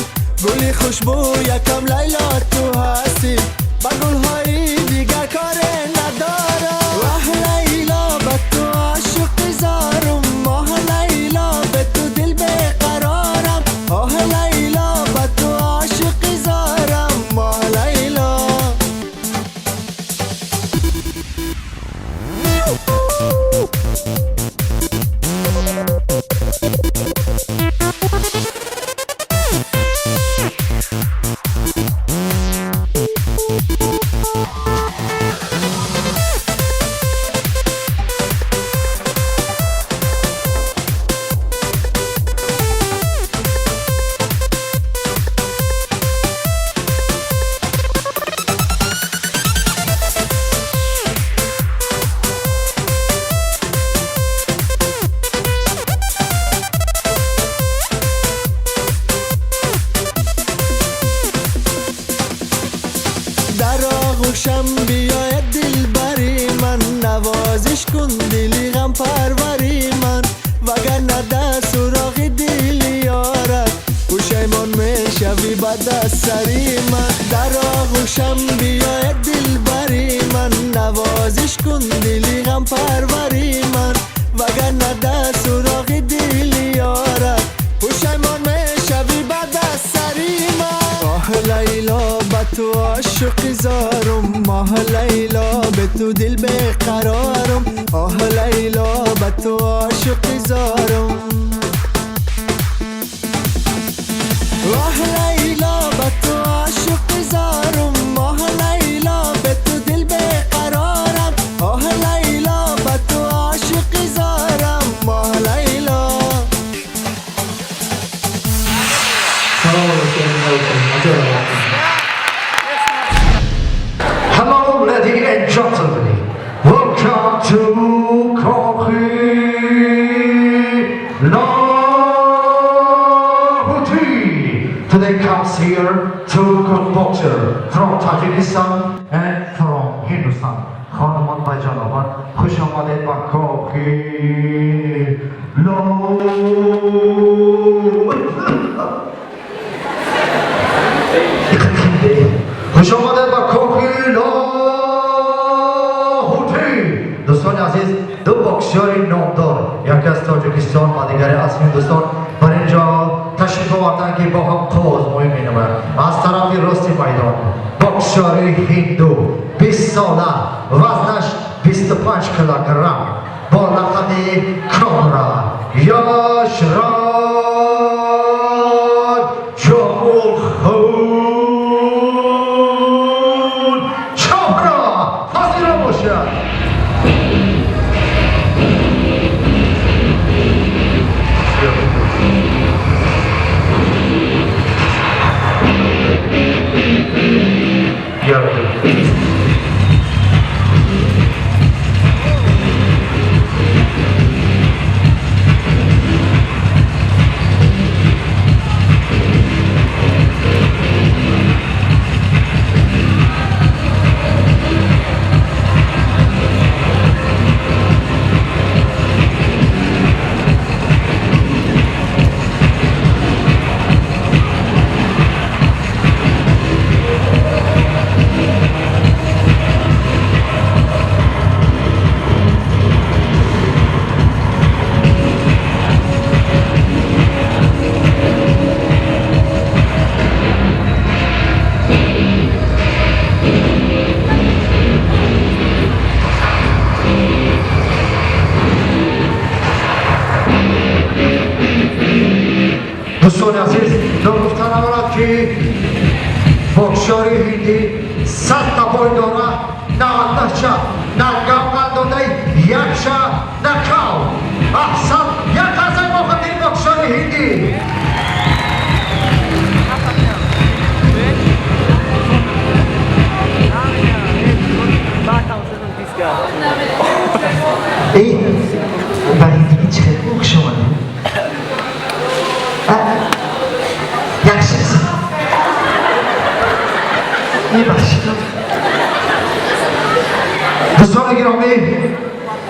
گل خوشبو یکم لیلا تو هستی با گلهای دیگر کار ندارم واه لیلا به تو عاشق زارم ماه لیلا به تو دل بیقرارم آه لیلا به تو عاشق زارم ماه لیلا آغوشم بیاید دلبری من، نوازش کن دلی غم پروری من، وگرنه در سراغ دل یارت پشیمان میشوی بد از سری من. در آغوشم نوشم بیای دلبری من نوازش کن دلی غم پروری من وگرنه در سراغ دل یارت پشیمان میشوی بعد از سری من. آه لیلا به تو عاشق زارم، ماه لیلا به تو دل بیقرارم، آه لیلا به تو عاشق زارم، آه لیلا به تو عاشق زارم، ماه لیلا به تو دل بیقرارم، آه لیلا به تو عاشق زارم، ماه لیلا. سلام علیکم. Hello, ladies and gentlemen. Welcome to Kohi Lahuti. Today comes here two good boxer from Tajikistan and from Hindustan. خانمان و جنابان خوش آمدید به کاخی خوش آمدید به کاخی لاهوتی. دوستان عزیز، دو باکسیار نامدار، یکی از تاجیکستان و دیگری از هندوستان، بر اینجا تشریف آوردند که با هم قوازمایی مینمایند. از طرف راست میدان باکسیار هندو، 20 ساله، وزنش 25 کیلوگرم، با لقب کابرا یاش راج جامول خون چوپرا پذیرا باشد. دوستان عزیز، ناگفته نماند که باکسیار هندی 100 تا point داره، 99 شب ناکاوت داده، یک شب ناکاوت. احسن، یک قرصک با خاطر باکسیار هندی. ای برای دیگه چه خوش اومدی؟ یک چیز میبخشید. دوستان گرامی،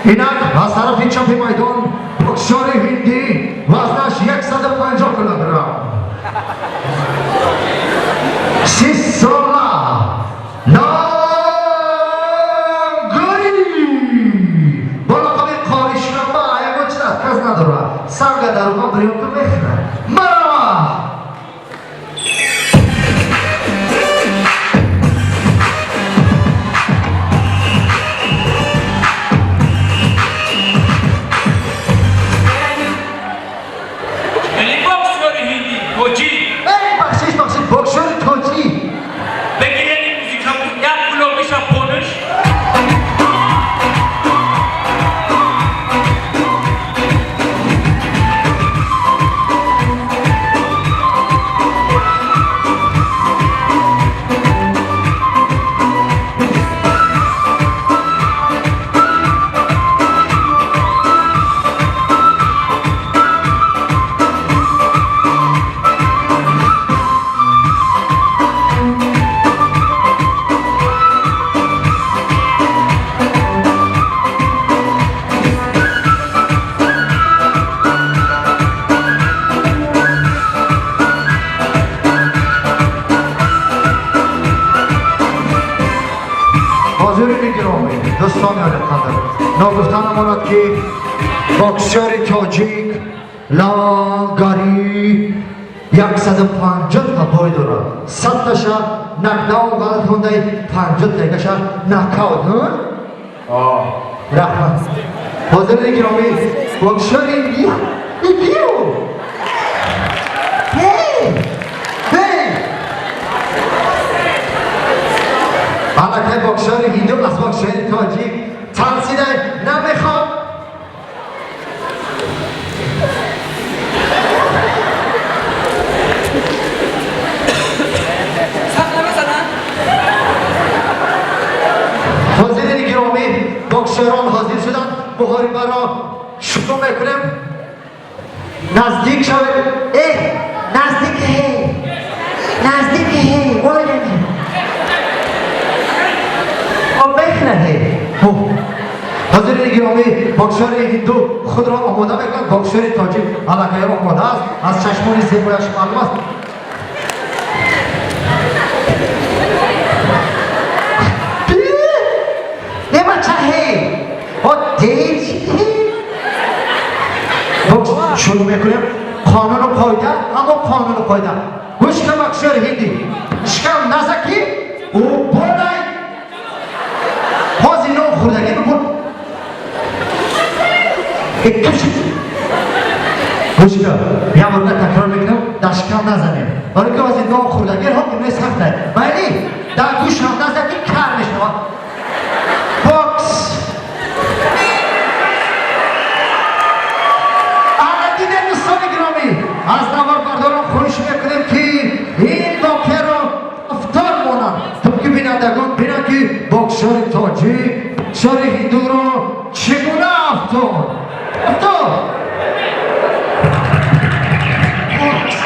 اینک از طرف چپ میدان باکسیار هندی، وزنش 150 کیلوگرم، 30 ساله، لانگوری با لقب قاری شنبه. یگان چیز از کس نداره، سنگ در روغن بریان که میخوره. مرحبا. یعنی باکسیار هندی توجی. ای بخشش بخشش، باکسیار توجی. بگیرن این موزیک هم یک گلابیش هم پونش. намонад ки боксёри тоҷик лагари 150 та бой дорад. 100 таша нокдаун ғалатондаи, 50 тагаша нокаут. Раҳмат. Ҳозирини гиромӣ, боксёри ҳиндиу. Ҳей! Ҳей! Аллакай боксёри ҳинду аз боксёри тоҷик тарсида намехоҳад. Сахт намезанад? Ҳозирини гиромӣ, боксёрон ҳозир шуданд, муҳорибаро шурӯъ мекунем. Наздик шавед. Э, наздик, ҳе, наздик, ҳе, ойлами мехраҳе. Ҳозирини гиромӣ, боксёри ҳинду худро омода мекунад, боксёри тоҷик аллакай омода аст, аз чашмони зебояш маълум аст. Э, бача, ҳе, о, дер. Бокс шурӯъ мекунем. Қонуну қоида ҳамо қонуну қоида. Гӯш кун, боксёри ҳиндӣ, шикам назаки ӯ болай ҳозир нон хӯрдагӣ бикун. Гӯш кун, як бор такрор мекунам, дар шикам назанем, барои ки ҳозир нон хӯрдагӣ ҳо имрӯз сахта. Майли, дар гӯшам назаки, кар мешавад. Бокс! Ана дидем, дӯстони гиромӣ, аз наворбардорон хоҳиш мекунем, ки ин воқеаро афтор монанд, то ки бинандагон бинанд, ки боксёри тоҷик боксёри ҳиндуро чӣ гуна афтод, афтод. Бокс!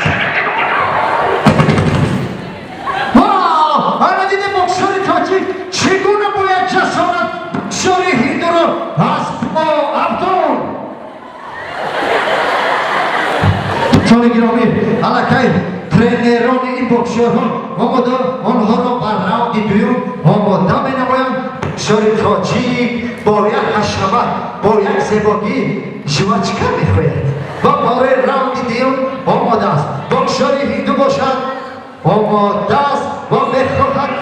Вау! Ана дидем, боксёри тоҷик чӣ гуна бояд ҷасорат боксёри ҳиндуро аз по афтод. Дӯстони гиромӣ, аллакай тренерони ин боксёрҳо омода, онҳоро ба раунди дуюм омода менамоянд. Боксёри тоҷик бо як ҳашамат, бо як зебогӣ жвачка мехоҳад ва барои раунди дуюм омода аст. Боксёри ҳинду бошад, омода аст ва мехоҳад.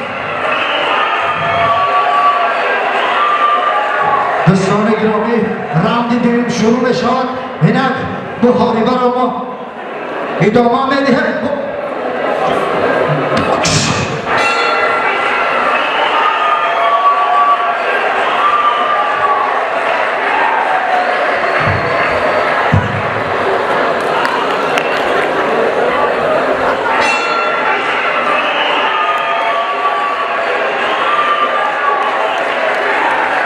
Дӯстони гиромӣ, раунди дуюм шурӯъ мешавад. Инак муҳорибаро мо идома медиҳем. Бокс!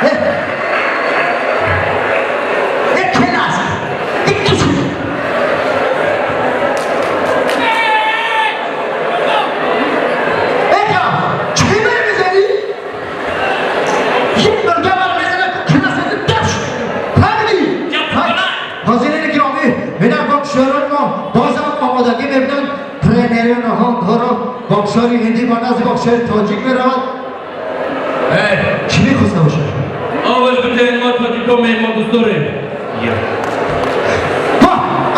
Э! Э, келас! Иккisi! Эка! Чӣ мезанӣ? Як мурга бар мезанад, келас даш! Фаҳмидӣ? Ҳозирини гиромӣ, инак боксёрон мо бозам омодагӣ мебинанд. Тренерони онҳоро боксёри ҳиндӣ ба назди боксёри тоҷик меравад. Чӣ мехоста бошад? Овоз битен, мо тоҷико меҳмондӯст дорем. Ва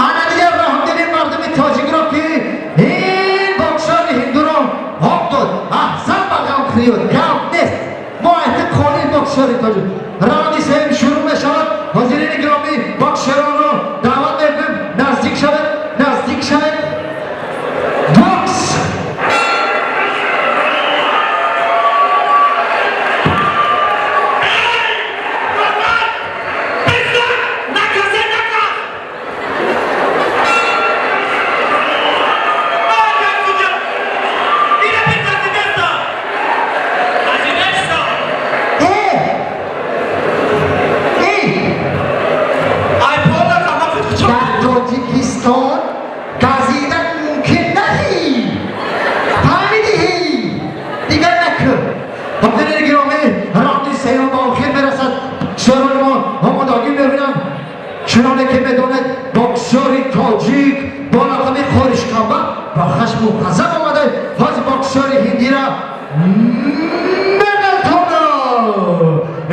ана дигар раҳмдили мардуми тоҷикро, ки ин боксёри ҳиндуро об дод. Аҳсан ба ғамхӯриёт, гап нест. Мо айти қолил боксёри тоҷик. Раунди сеюм шурӯъ мешавад. Ҳозирини гиромӣ, боксёронро даъват мекунем, наздик шавед, наздик шавед. Бокс! Э! Эй! Ай пола сама. Дар Тоҷикистон газидан мумкин наҳӣ, фаҳмидӣ? Дигар накун. Ҳозирини гиромӣ, раунди сеюм ба охир мерасад. Боксёрони мо омодагӣ мебинанд. Чуноне ки медонед, боксёри тоҷик бо лақаби Хоришкамба ба хашму ғазаб омада, ҳозир боксёри ҳиндира меғалтонад.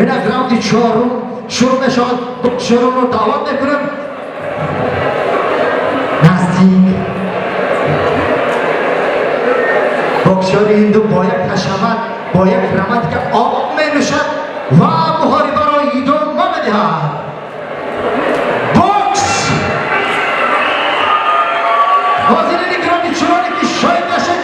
Инак раунди чорум шурӯъ мешавад. Боксёронро даъват мекунем наздик. Боксёри ҳинду бо як ҳашамат, бо як грамматика об менӯшад ва муҳорибаро идома медиҳад. Бокс! Ҳозирини гиромӣ, чуноне ки шоҳид бошед,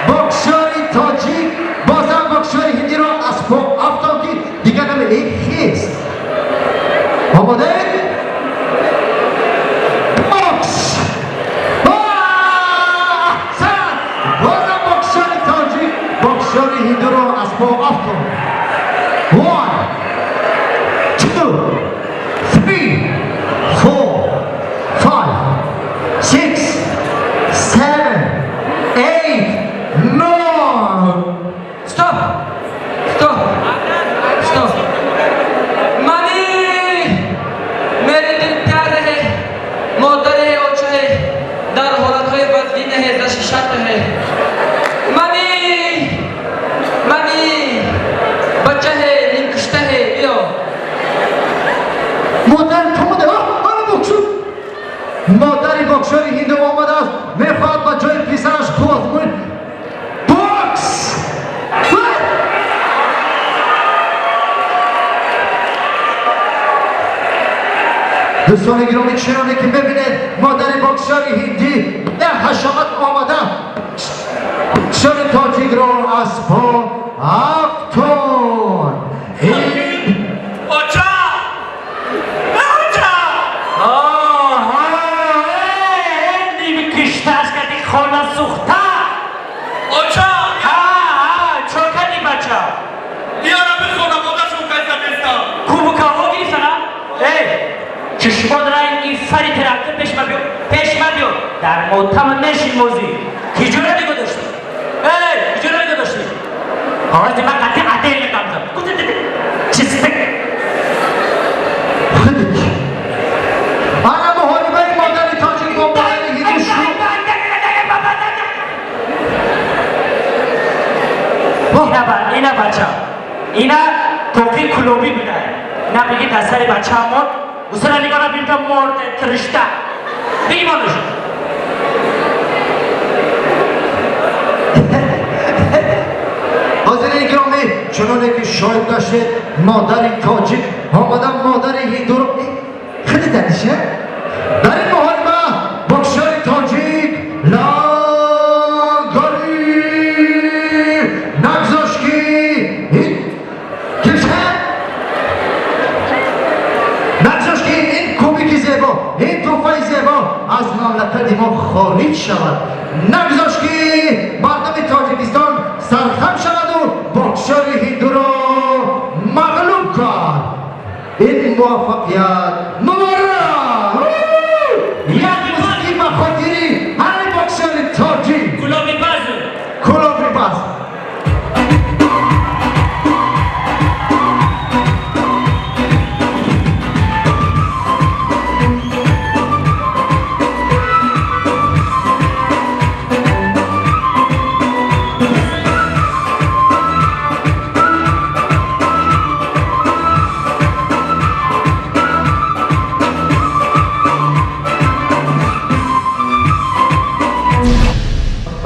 боксёри тоҷик бозам боксёри ҳиндиро аз по афтод, ки дигар наме хест. Омодаед? Бокс! Аҳсан! Бозам боксёри тоҷик боксёри ҳиндуро аз по афтод. One, two, three, four, five, six, seven, eight, nine. Стоп! Стоп! Стоп! Мани! मेरे दिल प्यारे है, मोदर है, ओछे है, дар ҳолатҳои вазнин है, защищать है. Мани! Мани! Бача है, нимкушта है, биё. Модар омада, ана боксёр. Модари боксёри ҳинду омадааст, мехоҳад ба ҷои писараш қувват кунад. Бокс! Ва! Дӯстони гиромӣ, чуноне ки мебинед, модари боксёри ҳиндӣ дар ҳашамат омада боксёри тоҷикро аз по афтод. Ин Оча! Оча! Оҳо, нимкуштааш кади, хона сӯхта. Оча! Ҳа, ҳа, чо кардӣ, бача? Яра би хонаводашон кайса нестам. Кубокаҳо гирифтана? Эй, чишмон ранги фари трактор, пеш ма биё, пеш ма биё. Дар мотама нешин мозӣ. Киҷора нигоҳ доштӣ? Эй, киҷора нигоҳ доштӣ? Ҳозир ман қатъи адел мекамзам. Чистик. Худик. Ана муҳорибаи модари тоҷик бо модари ҳинду шурӯъ. Ина ба, ина бача. Ина тоқи кулобӣ буда. Ина бигӣ дар сари бачаамон. Усара нигоҳ набинта, морде тришта. Биги монуш. Ҳозирини гиромӣ, чуноне ки шоҳид гаштед, модари тоҷик омада модари ҳиндуро хеле даниша. Дар ин муҳориба боксёри тоҷик Лангари нагзошт, ки ин киша, нагзошт, ки ин кубики зебо, ин тӯҳфаи зебо аз мамлакати мо хориҷ шавад, нагзошт, ки мардуми Тоҷикистон сархам шаваду боксёри ҳиндуро мағлуб кард. Ин муваффақият муборак! Як мусиқӣ ба хотири ҳар боксёри тоҷик. Кулоби базу. Кулоби баз.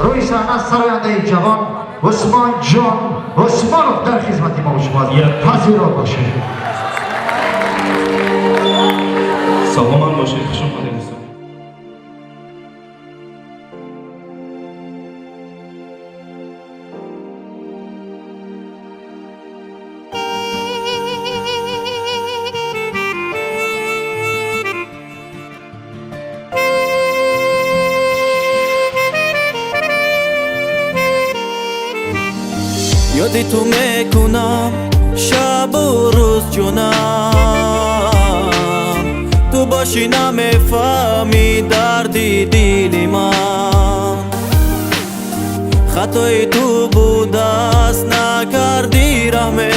Рӯи саҳна сарояндаи ҷавон Усмон Ҷон Усмонов дар хизмати мо шумо пазиро бошед. Саломат бошед, хуш омадед, дӯстон. Ёди ту мекунам шабу рӯз, ҷонам. Ту бошӣ, намефаҳмӣ дарди дили ман. Хатои ту будаст, накардӣ раҳме,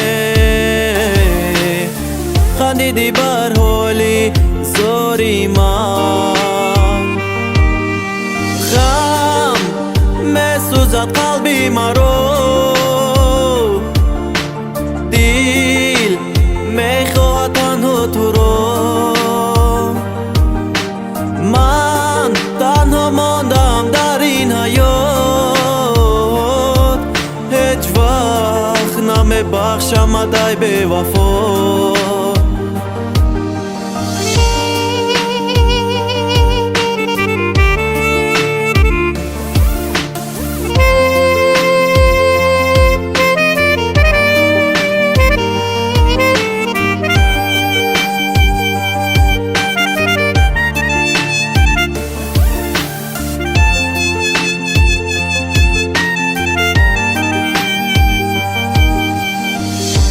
хандидӣ бар ҳоли зори ман. Ғам месӯзад қалби маро, дил мехоҳад танҳо туро. Намебахшамад ай бевафо.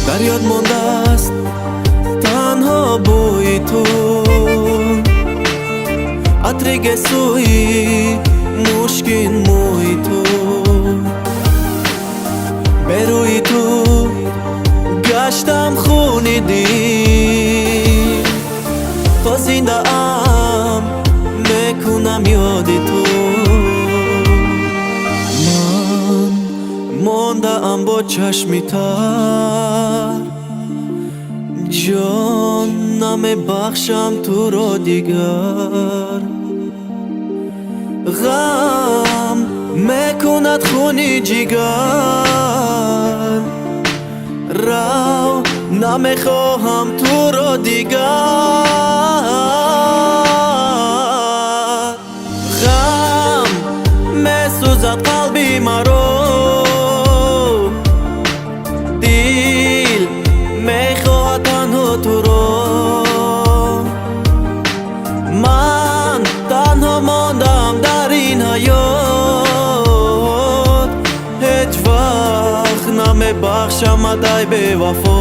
Дар ёд мондааст танҳо бӯи ту, атри гесӯи мушкин мӯи ту. Берӯи ту гаштам хуни дил, то зиндаам мекунам ёди ту. Ман мондаам бо чашми тар, ҷон намебахшам туро дигар. Ғам мекунад хуни ҷигар, рав намехоҳам туро дигар. Ғам месӯзад қалби маро, дил мехоҳад танҳо туро. Ман танҳо мондам дар ин ҳаёт, ҳеҷ вақт намебахшамад ай бевафо.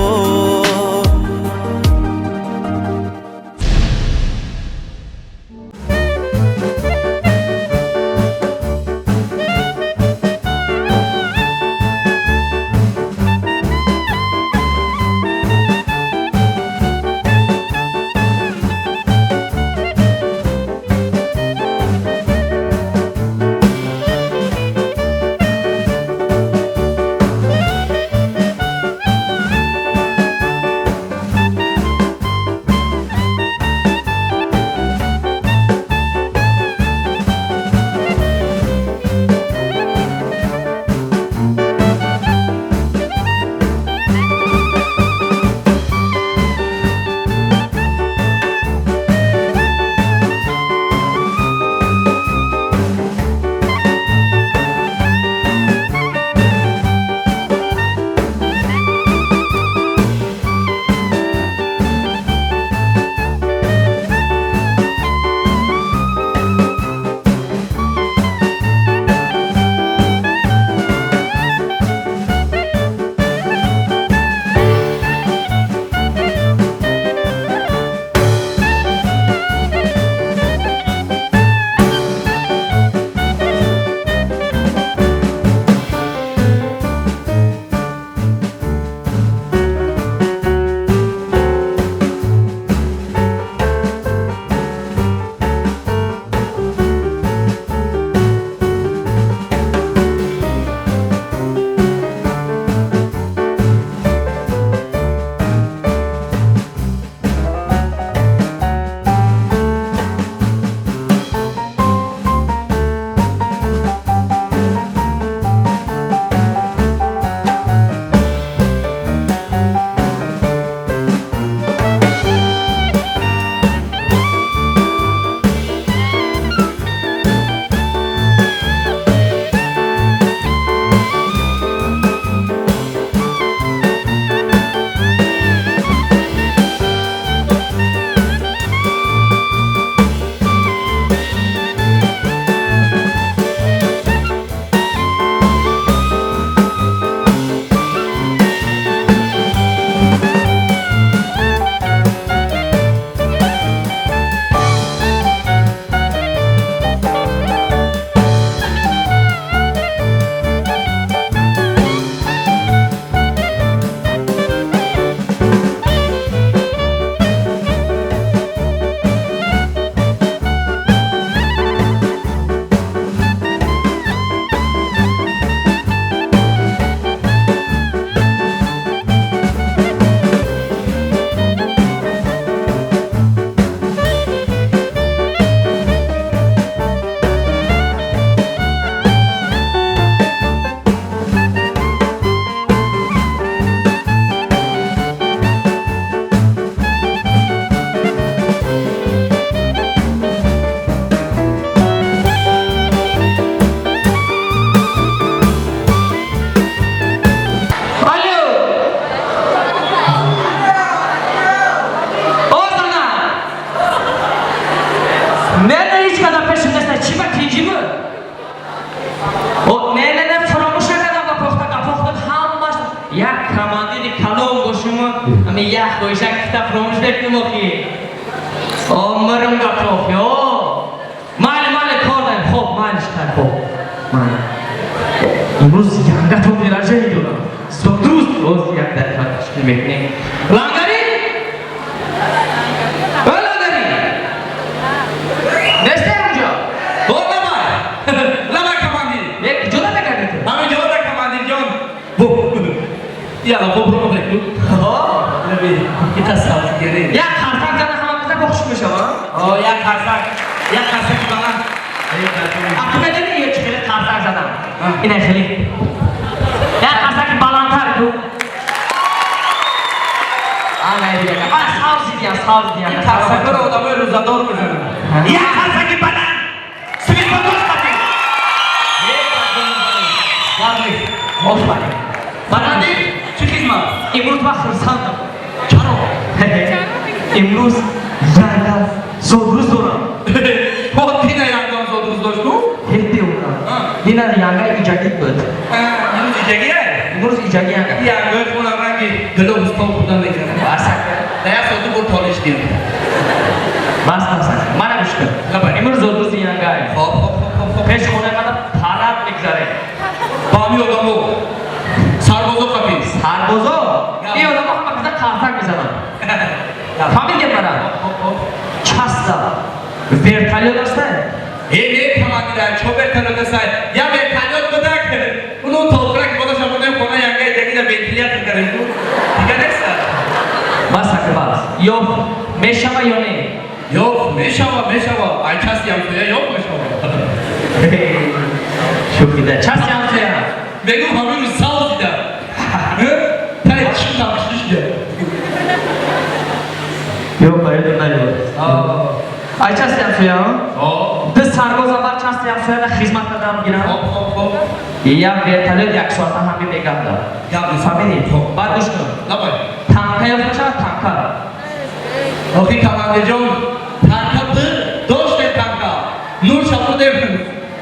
Якта фаромӯш мекунем охи. О, мирм гапи охи. О. Майли, майли, кор даем. Хоб, майлиш кар, хоб. Майли. Имрӯз янгатон день дорам. Зодрӯз боз як дақиқа ташкил мекунем. Лангари? Э, лангари? Несте унҷо? О, лабай! Лабай, командир! Е, куҷо намегардӣ ту? Ҳамин ҷо да, командир ҷон. Бу. Яла, бу бро бреку. О, Лаби, иқа савзгири. Як қарсак зана ҳама каса бо хуш мешава. О, як қарсак. Як қарсаки баланд. А ту медонӣ ё чӣ хеле қарсак задам? Ина хеле. Як қарсаки баландтар ку. Ана дига. А савзи дия, савзи дия. Қарсакро одамои рӯзадор мезананд. Як қарсаки баланд. Светлодос қатӣ. Офарин. Командир, чӣ хизмат? Имрӯз ман хурсандам. Чаро? Имрӯз янга зодрӯз дорам. О, дина янгам зодрӯз дошт, ну? Ҳе, деуна. Дина янга иҷагит буд. Имрӯз иҷагия? Имрӯз иҷаги янга. Янгои хона ранги глобус тоб хурдан мекунад. Басака. Да як сол ду бор толиш дидам. Бас, бас. Мана гӯш кун. Лабай. Имрӯз зодрӯзи янгае. Хоб, хоб, хоб, хоб, хоб. Пеш хонаи мана парад мегзарем. Ба ҳами одамо. Сарбозо қапи. Сарбозо? Ин одамо ҳама каса қарсак мезананд. Фаҳмидем мана? Часта. Вертолёт аста? Э, не, командир, чо вертолёт аста? Я вертолёт будак. Уну толқира ки бодаша бурдем хона янга иҷагида вентилятор кардем. Дига неста? Бас, ака, бас. Ё мешава ё не? Ёф, мешава, мешава. Ай части ҳамсоя ёф мешава. Шӯхида. Части ҳамсоя. Мегум ҳамин рӯз савз дида. Тай чишм тапишти шуда. Ё, ба ёдам наёд. Ай части ҳамсоя? О. Ду сарбоз аввал части ҳамсояра хизмат кардам гирам. Хоб, хоб, хоб. Як вертолёт як соата ҳами мегардад. Гап нест. Фаҳмидӣ? Хоб. Баъд гӯш кун. Лабай. Танка ёфт мешавад, танка. Охи, командирҷон, танка б доштем танка. Нур шапудем.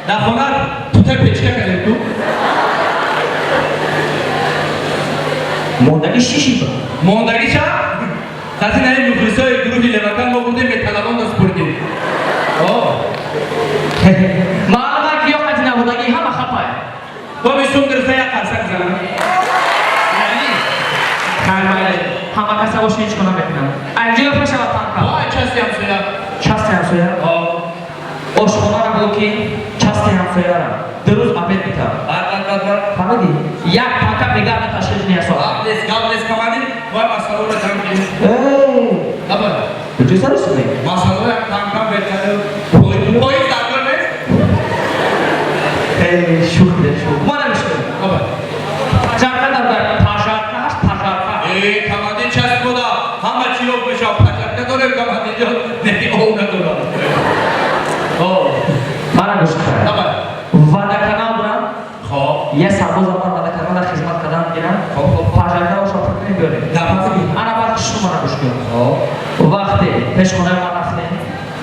Дар хона тута печка кардем ку. Мондаги шиши буд. Мондагиша? Қати наи мухлисои гурӯҳи Левакан мо бурдем металлолом спурдем. О, Маълума ки ё қати набудаги ҳама хапай. Бо бисум гирифта як қарсак занам. Яъни? Хайр, ҳама каса боша ҳеҷ кор намекунам. Анҷо ёфт мешавад танка. О, части ҳамсоя. Части ҳамсоя? О. Ошхонара буд ки части ҳамсояра ду рӯз обед битам. Бад, бад, бад, бад. Фаҳмидӣ? Як танка мегарда ташкил ниасо. Гап нест, гап нест, командир. Вай масъаларо ҷамъ кунем. Лабай. Куҷо сарусуме? Масъала як танка вертолёт. Поезд дар кор нест? Шӯх, шӯх. Мана гӯш кун. Лабай. Пожарка дар дар пожарка ҳаст, пожарка. Э, командир, часть бода. Ҳама чӣ ёфт мешавад. Пожарка дорем, командир ҷон. Не, ов надорам. О, Мана гӯш кун. Лабай. Водоканал бурам. Хоб. Я сарбоз аввал водоканала хизмат кардан гирам. Хоб, хоб. Пожарка ошо фикр мебиёрем. Да. Ана баъд шумо мана гӯш кун. Хоб. Вақте пеш хонаи ман рафтем,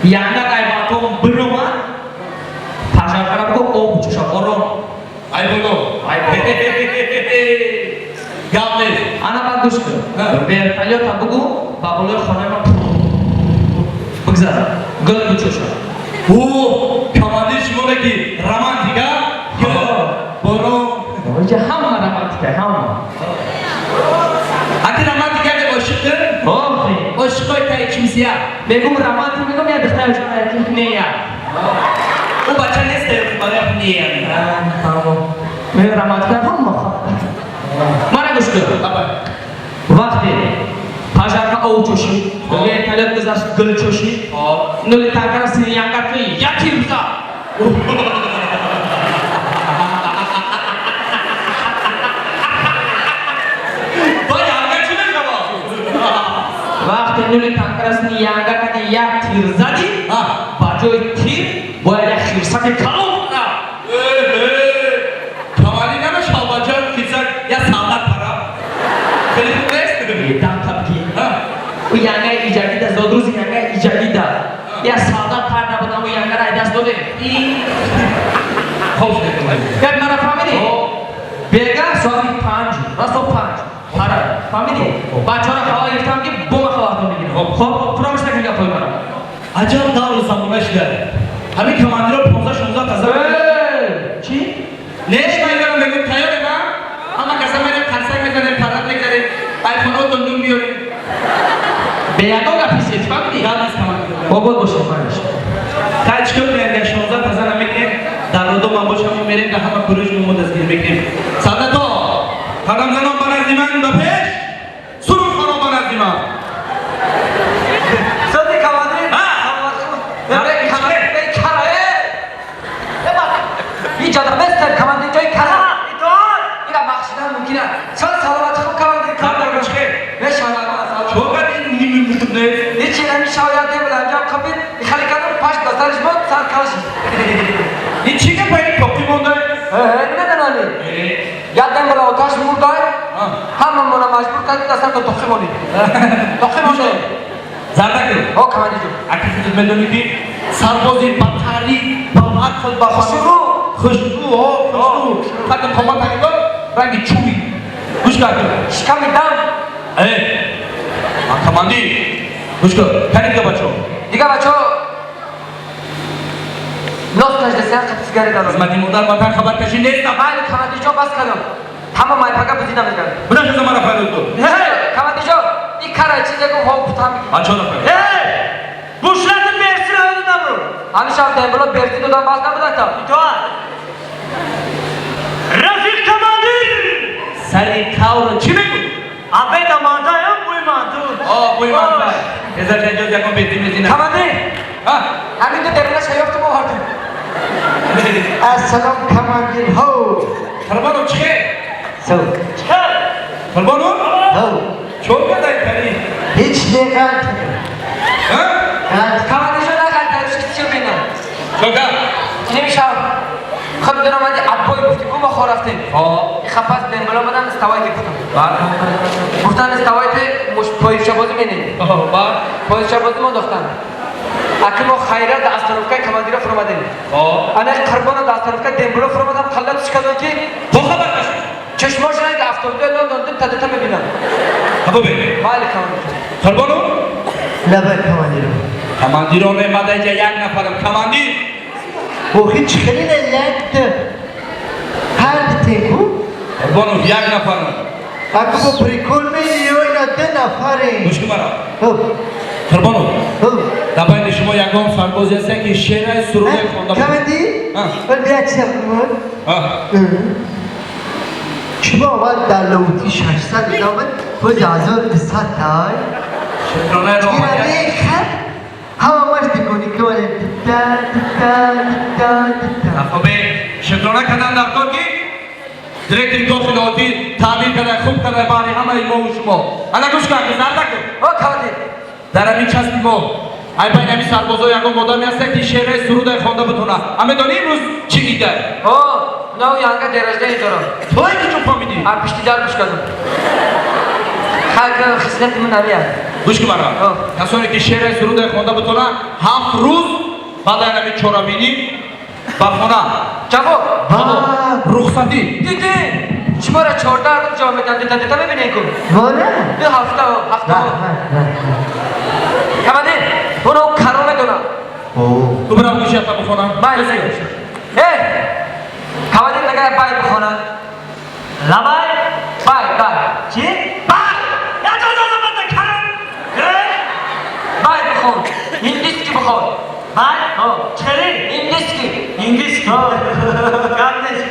янга ай балкон биромад, пожаркара буго об чӯша, борон. Ай боло. Ай боло. Гап нест. Ана баъд гӯш кун. Вертолёта бугу ба болои хонаи ман бигзара. Гул бучӯша. О, командир, шумо ки романтика? Гул, борон. Инҷа ҳама романтика, ҳама. Аки романтика не ошиқ? Охи. Ошиқои таи чимсия. Мегум романтик, мегум я духтар ҷон не я. Ӯ бача нест, барои не. Мегум романтика ҳама. Мана гӯш кун. Лабай. Вақте пожарка ов чӯшид, вертолёт гузашт, гул чӯшид, нули танкара сини янга ки яки рӯза. Ба янга чӣ мешавад? Вақте нули танкара сини янга кади як тир задӣ, ба ҷои тир бояд як хирсаки калон кунад. Камали намешавад ба ҷои хирсак як солдат пара. Хеле хуб нест? Дам табки. Ӯ янгаи иҷагида, зодрӯзи янгаи иҷагида. Як солдат пар набудам, ӯ янгара ай даст додем. Хоб шуд. Як мара фаҳмидӣ? Бега соати 5, расо 5. Пара. Фаҳмидӣ? Бачаҳоро хабар гирифтам ки бома хабар Хоб, фаромӯш накун гапҳои мара. Аҷаб давру замона шуда. Ҳамин командиро 15-16 таза. Чӣ? Не, ман дорам мегӯям, тайёрем, а? Ҳама каса мерем, қарсак мезанем, парад мегзарем, айфонотон нун меёрем. Бе ягон гапи сет, фаҳмидӣ? Гап нест, командир. Обод бошед, манаш. Хай, чӣ кор кунем, 16 таза намекунем, дар роддом ам бошам, мо мерем, дар ҳама куруш мо дастгир мекунем. Солдато, қадамзанон ба назди ман ба пеш, сурудхонон ба назди ман. Сози командир. Ҳа? Командир, кара, э! Ин ҷода местер, командир, ҷои кара. Итоат. Ира бахшидан мумкин аст. Сол саломати хуб, командир. Сардаго чӣ хел? Мешавад, саломат. Чо кардӣ, ними мушт нест? Ҳечи, ҳамин шавоят демила, анҷом қапид, хали кардам, пашт ба сариш монд, сар калш. Ин чӣ гапа, ин тоқӣ монда? Намедонӣ. Як демила оташ мурдай, ҳамамона маҷбур кард, дастам то тоқӣ монид. Тоқӣ монде. Зардаку. О, командир ҷон. Аки худат медонӣ, ки сарбози ба таъриф, ба ақл, ба Хушрӯ. Хушрӯ, о, хушрӯ. Қадам қомат ҳакидор, ранги чӯби. Гӯш кард. Шиками дам. Э, ман командир. Гӯш кун, кани дига бачаҳо. Дига бачаҳо нос каждасиян, қати сигарет дорам. Хизмати модар ватан хабаркашӣ нестам. Майли, командир ҷон, бас кардам. Ҳама майпага бузида мегардам. Бинашаса, мара фарёд кун. Командир ҷон, ин кара чизе гуфт, ҳо гуфтам. Бачаҳо фарёд. Бушлатин берсин öyle bu. Ҳамин шаб дембило берзӣ додам, бас набуд та. İtoat. Rafiq командир. Сари тавра чӣ мегӯй? Абе дамантайım buymandı. О, буймантай. Ҳезар ҷаҷоз ягон бези мезина. Командир, Ҳа? ҳамин ду дембила шаёфтум, овардем. Ассалом, командир ҳо. Қурбонов, чӣ хел? Сов. Çıkar. Қурбонов? Ҳо. Чор кадай кари? Ҳеч не, ғалт. Ҳа? Ғалт. Командир ҷон, нағалтариш чӣ бинам. Чор кар? Намешав. Хуб донам, ади аббой гуфти, гу мо хор рафтем. Ҳо. И хафас дембило мадам вставайте гуфтам. Баъд? Гуфтан вставайте, муш поезчабозӣ менем. Оҳо, баъд? Поезчабозӣ мо дохтан. Аки мо хайра да остановкаи командира фуромадем. Ҳо. Ана қурбона да остановка дембило фуромадам, қаллат шикадон ки Бо хабар кашӣ? Чашмошона ки автобусои Лондон ду та дута мебинам. Ҳабо бе. Майли, командир. Қурбонов? Лабай, командир. Командироне мадаҷа як нафарам. Командир. Охи, чӣ хеле не якта. Ҳар дитеку? Қурбонов, як нафарам. Аку бо прикол меё, ина ду нафаре. Гӯш кун мара. Ҳо. Қурбонов. Ҳо. Дар байни шумо ягон сарбозе ҳаст, ки шеъраи суруде хонда бошад? Командир? Ҳа. Вал бия чиз кун. Ҳа. Шумо аввал дар лоути 600 идомад, боз 1200 тай. Шукронаи роҳмат. Ира хат ҳамаш дикони ки та та та та. Хобе, шукрона кардан дар кор, ки директори кохи лоҳутӣ таъмир карда, хуб карда баҳри ҳамаи мову шумо. Ана гӯш кун, зарда кун. О, командир. Дар ҳамин часби мо, ай байни ҳамин сарбозо ягон одаме ҳаста, ки шеъраи суруде хонда битона? А медонӣ, имрӯз чӣ ида? О, нав янга день рождения дорам. Той ки чун фаҳмидӣ? А пишти дар гӯш кардам. Хак хислати ман намеяд. Гӯш кун мара. О. Касоне ки шеъраи суруде хонда битона, 7 рӯз баъд аз ҳамин чорабинӣ ба хона. Ҷавоб. Рухсатӣ. Диди, шуморо 14 рӯз ҷавоб медиҳам, дута дута мебинем ку. Воля? Ду ҳафта, ҳафта. Командир, оно каро медонам. Ту бирав гӯшията бихонам. Майли. Э, командир, нагар бай бихонам. Лабай. Бай, бай. Чӣ? Bak. Ya da o zaman da karın. Бай бихон. Индиски бихон. Бай? Ҳо. Чӣ? Индиски. Инглиски. Гап нест.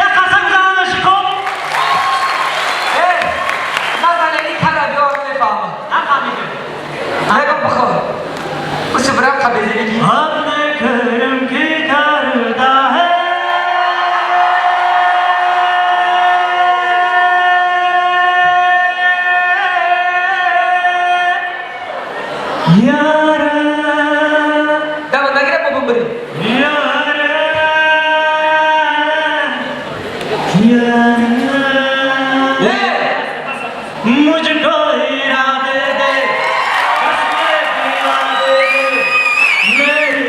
Я қасам занона шиком. Э, назанени кара биёр, мефаҳмам. Нафаҳмидем. Нагум, бихон. Усу бирав қабилаги. हमने करम की करदा है यार Дама нагира, бо бумбирӣ. यार यार Э, मुझको हीरा दे दे, कसमें दिला दे दे, मेरी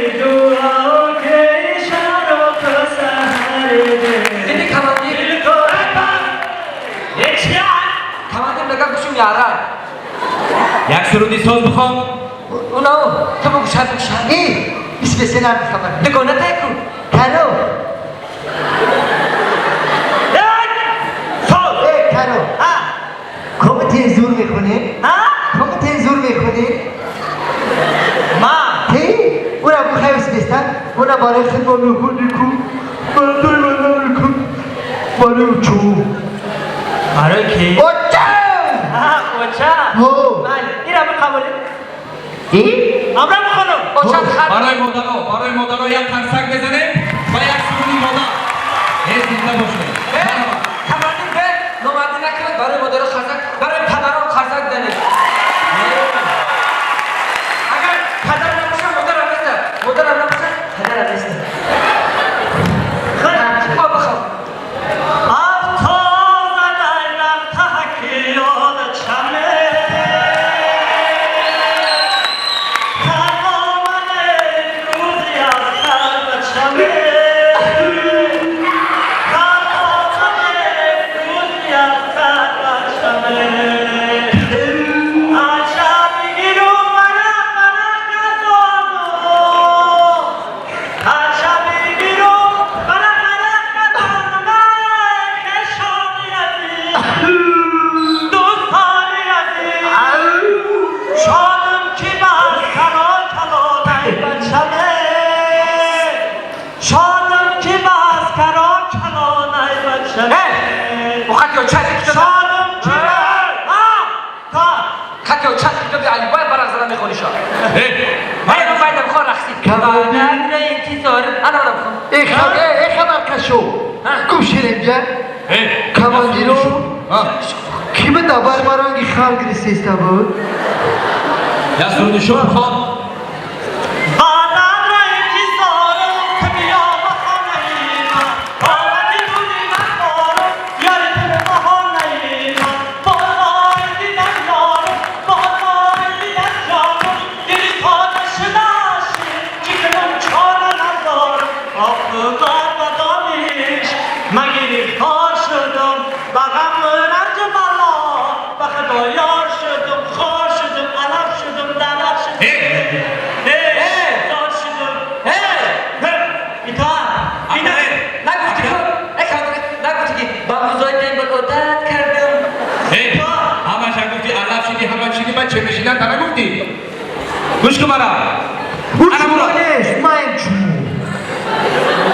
Як суруди соз бихон. Уна ту бигӯ шад шад. Э, исмесе намехабар. Дугона тай ку. Кано. Як соз. Э, кано. Ҳа. Кому тензур мехонӣ? Ҳа? Кому тензур мехонӣ? Ма. Ти? Ура бухай исместа. Ура барои хидма мехонӣ ку. Барои ман ку. Барои чу. Барои ки? Оча! Ҳа, оча. Ҳо. Бале, ира бақабулӣ. И? Амра бихонам. Оча хат. Барои модаро як қарсак мезанем ва як суруди модар. Э, зинда бошед. Командир бе номардӣ накунад, барои модаро қарсак, барои падарон қарсак занед. Агар падар набошад, модарам неста. Модарам набошад, падарам неста. Хоб бихоб. Хабаркашо гӯширинҷа командиро ки ба дабар баранги хар гирифтеста буд. Як суруди шӯх бихон. Гӯш кун мара. Гӯш маем чу.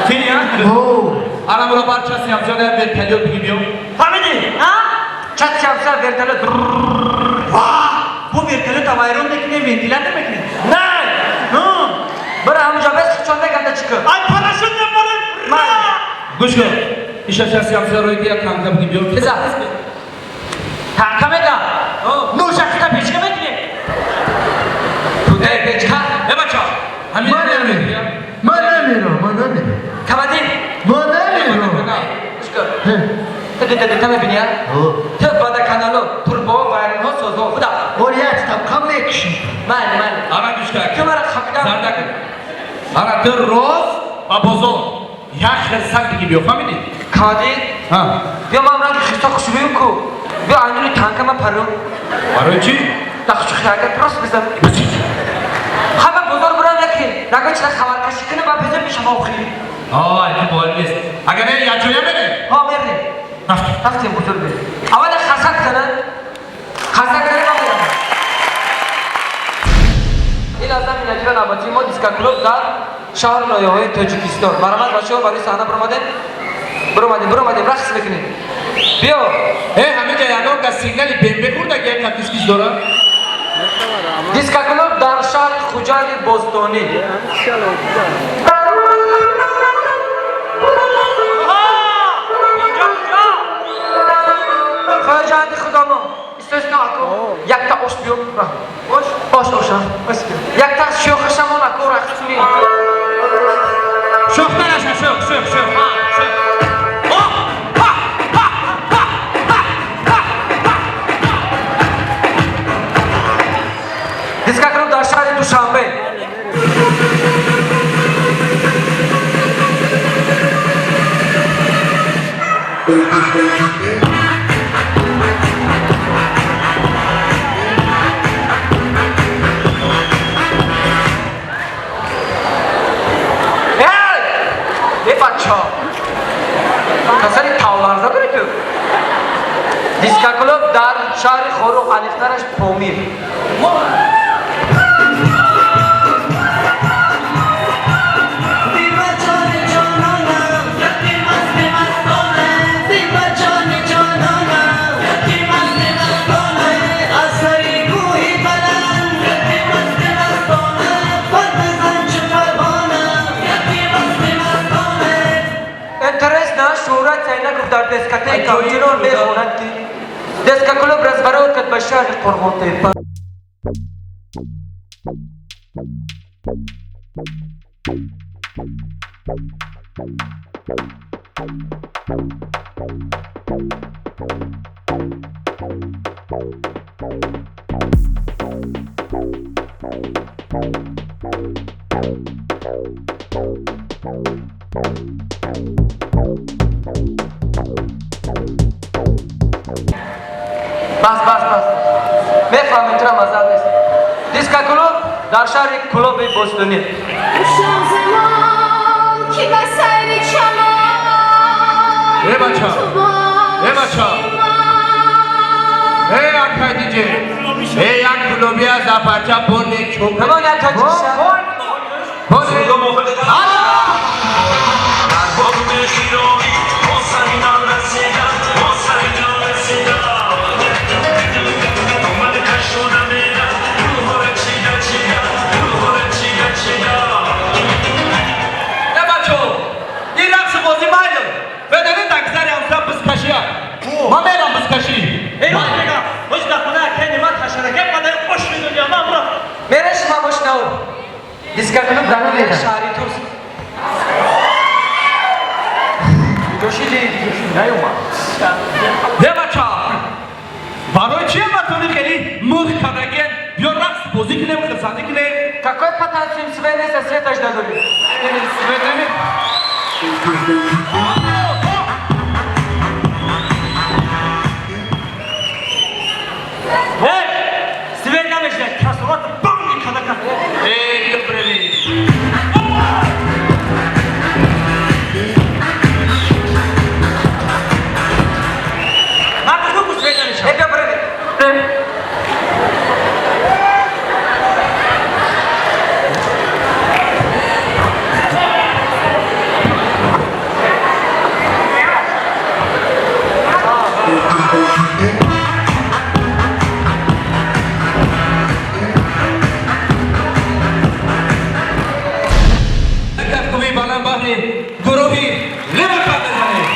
Тиня? Ана мура бар часи ҳамсоя вертолёт биги биё. Фаҳмидӣ? А? Часи ҳамсоя вертолёт. Ва! Бу вертолёт вайрон мекунем, вентилятор мекунем? Не! Бара ҳамуҷа бес чон меганда чӣ кун? Ай парашют мебарем. Гӯш кун. Иша часи ҳамсоя рои бия танка биги биё. Биза. Танка мега? Нӯшакита печка мекунем. Эй, печка. Э, бача. Ҳамин Ман намерам. Ман намерам, ман намерам. Командир. Ман намерам. Гӯш кун. Ту дида мебини, а? Ту водоканало, турбо, вайронҳо созҳо. Худа. Бори як табқа мекуши. Майли, майли. Ана гӯш кун. Ту мара хапидан. Зарда кун. Ана ту рост ба бозор. Як хирсак диги биё, фаҳмидӣ? Командир. Ҳа. Биё ман ранги хирса хушбӯем ку. Биё андуни танка ман паром. Барои чӣ? Дахчухи агар просто бизан. Ҳама бозор бурам яке. Нагон чида хабаркашӣ кунам ва безор мешам охир. Ай, ин бояд нест. Агар не, як ҷоя мерем. Ҳа, мерем. Рафтем бозор берем. Аввал хасак занан. Хасак занан ман мерам. Ин аз минаҷира навбатии мо дискоклуб дар шаҳру ноҳияҳои Тоҷикистон. Марҳамат бачаҳо, барои саҳна биромадем. Биромадем, биромадем, рақс мекунем. Биё. Э, ҳамин ҷа ягон кас сигнали БМВ хӯрда, ки як дискиш дорад? Дискоклуб дар шаҳри Хуҷанди Бостонӣ. Хуҷанди худамо. Исто ако. Якта ош биё. Ош? Ош, ош, ош. Якта шӯхашамон ако рақс кунем. Шӯхта наша, шӯх, шӯх, шӯх. Ҳа, шӯх. О! Ҳа! Ҳа! Ҳа! Ҳа! Ҳа! Ҳа! Дискоклуб дар шаҳри Душанбе. бача, касали тавларза дори ту. Дискоклуб дар шаҳри Хоруғ, аниқтараш Помир. Шуҳрат Зайнаков дар дискотека чунон мехонад, ки дискоклуб разворот кард ба шаҳри Қурғонтеппа. Бас, бас, бас, мефаҳмем, тура маза нест. Дискоклуб дар шаҳри Кӯлоби Бостонӣ. Ки ба сайри чамон Э бача, э бача, э акай диҷе, э як кулоби аз апарча боне чӯк. Ҳамон як тоҷикша. Боне. Э бачо, ин рақси бозӣ майлм. Ведонед, аксари ҳамса бизкашия. Ман мерам бизкашӣ. Мере шума мошинау. Дискоклуб дар шаҳри Тус. Э бача, барои чи матони хеле мух кардаген? Биё рақс бозӣ кунем, хирсандӣ кунем. Какой потанцуем, свет нест, а светаш надорем. Свет неми? Свет намешинад, касоват банги кадака. Э, биё бирем. Ман гуфтам, ку свет намешинад. Э, биё бирем. Кафкӯбии баланд баҳри гурӯҳи Левакан мезанем.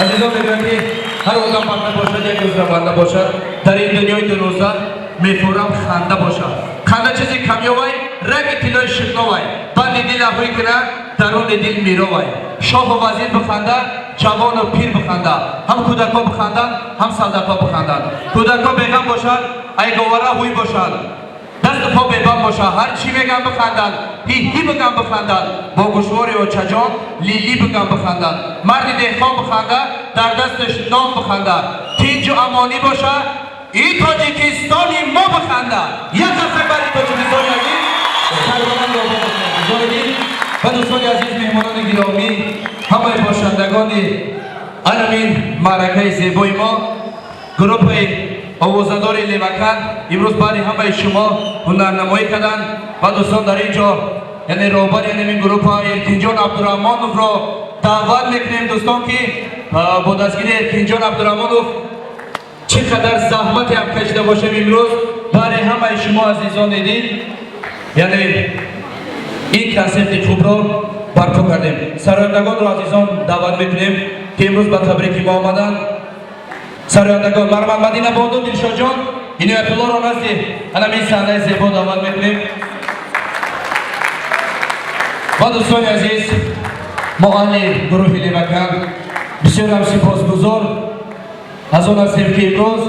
Азизон, мегӯям, ки ҳар одам банда бошад, як рӯза банда бошад, дар ин дунёи дурӯза мефурам ханда бошад. Ханда чизи камёвай, ранги тиллои ширновай, банди дил аҳӯй кина, даруни дил мировай. Шоҳу вазир биханда, ҷавону пир биханда, ҳам кӯдакҳо биханданд, ҳам солдатҳо биханданд. Кӯдакҳо беғам бошад, айговара ҳуй бошад, дасту по бебам бошад, ҳар чӣ мегам биханданд, ҳи-ҳи бигам биханданд, бо гӯшвори очаҷон лили бигам биханданд. Марди деҳқон биханда, дар дасташ нон биханда, тинҷу амонӣ боша, и Тоҷикистони мо биханда. Як қарсак бари Тоҷикистони азиз, сарбаланду обод бошад. Азизони дил ва дӯстони азиз, меҳмонони гиромӣ, ҳамаи бошандагони анамин маъракаи зебои мо, гурӯҳи овозадори Левакан имрӯз баъди ҳамаи шумо ҳунарнамоӣ карданд ва дӯстон, дар ин ҷо, яъне роҳбари ҳамин гурӯҳа Эркинҷон Абдураҳмоновро даъват мекунем, дӯстон, ки бо дастгирии Эркинҷон Абдураҳмонов чӣ қадар заҳмате ҳам кашида бошем, имрӯз барои ҳамаи шумо азизони дил, яъне ин консерти хубро барпо кардем. Сарояндагонро, азизон, даъват мекунем, ки имрӯз ба табрики мо омаданд. Сарояндагон Мармад, Мадина Бонду, Дилшодҷон Иноятуллоро назди ҳанамин саҳнаи зебо даъват мекунем. Ва дӯстони азиз, мо аҳли гурӯҳи Левакан бисёрам сипосгузор аз он ҳастем, ки имрӯз,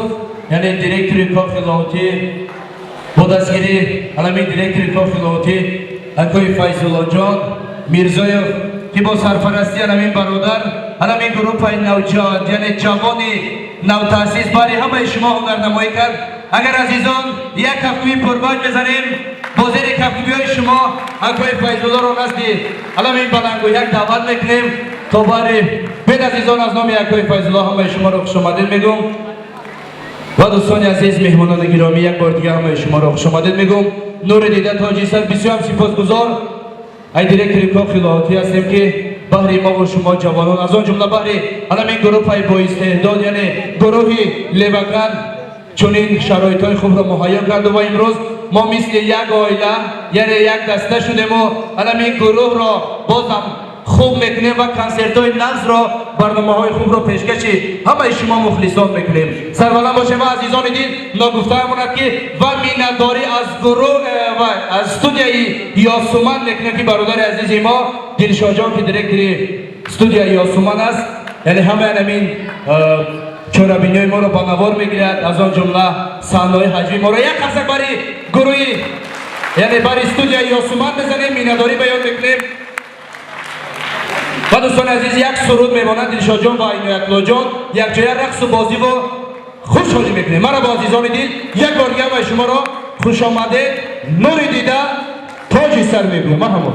яъне директори Кохи Лоҳутӣ бо дастгирии ҳанамин директори Кохи Лоҳутӣ акои Файзуллоҷон Мирзоев, ки бо сарпарастии ҳанамин бародар ҳанамин гурӯҳи навҷавон, яъне ҷавони навтаъсис, барои ҳамаи шумо ҳунарнамоӣ кард. Агар азизон Як кафкӯбии пурбаҷ мезанем. Бо зери кафкӯбиҳои шумо акои Файзуллоро назди алами балангӯ як даъват мекунем то бари бед. Азизон, аз номи акои Файзулло ҳамаи шуморо хушомадед мегӯм ва дӯстони азиз, меҳмонони гиромӣ, як бор дигар ҳамаи шуморо хушомадед мегӯм. Нури дида, тоҷи сар, бисёрам сипосгузор ай директори Кохи Лоҳутӣ ҳастем, ки баҳри мо ва шумо ҷавонон, аз он ҷумла баҳри ҳамин гурӯҳи боистеъдод, яъне гурӯҳи Левакан, чунин шароитҳои хубро муҳайё карду ва имрӯз мо мисли як оила, яъне як даста шудему ҳамин гурӯҳро бозам хуб мекунем ва консертҳои нағзро, барномаҳои хубро пешкаши ҳамаи шумо мухлисон мекунем. Сарбаланд бошем. Ва азизони дил, ногуфта монад, ки ва миннатдорӣ аз гурӯҳ ва аз студияи Ёсуман мекунем, ки бародари азизи мо Дилшоҷон, ки директори студияи Ёсуман аст, яъне ҳамаи ҳамин чорабиниҳои моро ба навор мегирад, аз он ҷумла саҳнаҳои ҳаҷвии моро. Як қарсак бари гурӯҳи, яъне бари студияи Ёсуман мезанем, миннатдорӣ баён мекунем. Ва дӯстони азиз, як суруд мемонанд Дилшодҷон ва Иноятуллоҷон, якҷоя рақсу бозиву хушҳолӣ мекунем. Мара бо азизони дил, як бор дигар ба шуморо хушомадед, нури дида, тоҷи сар мегӯям. Марҳамон.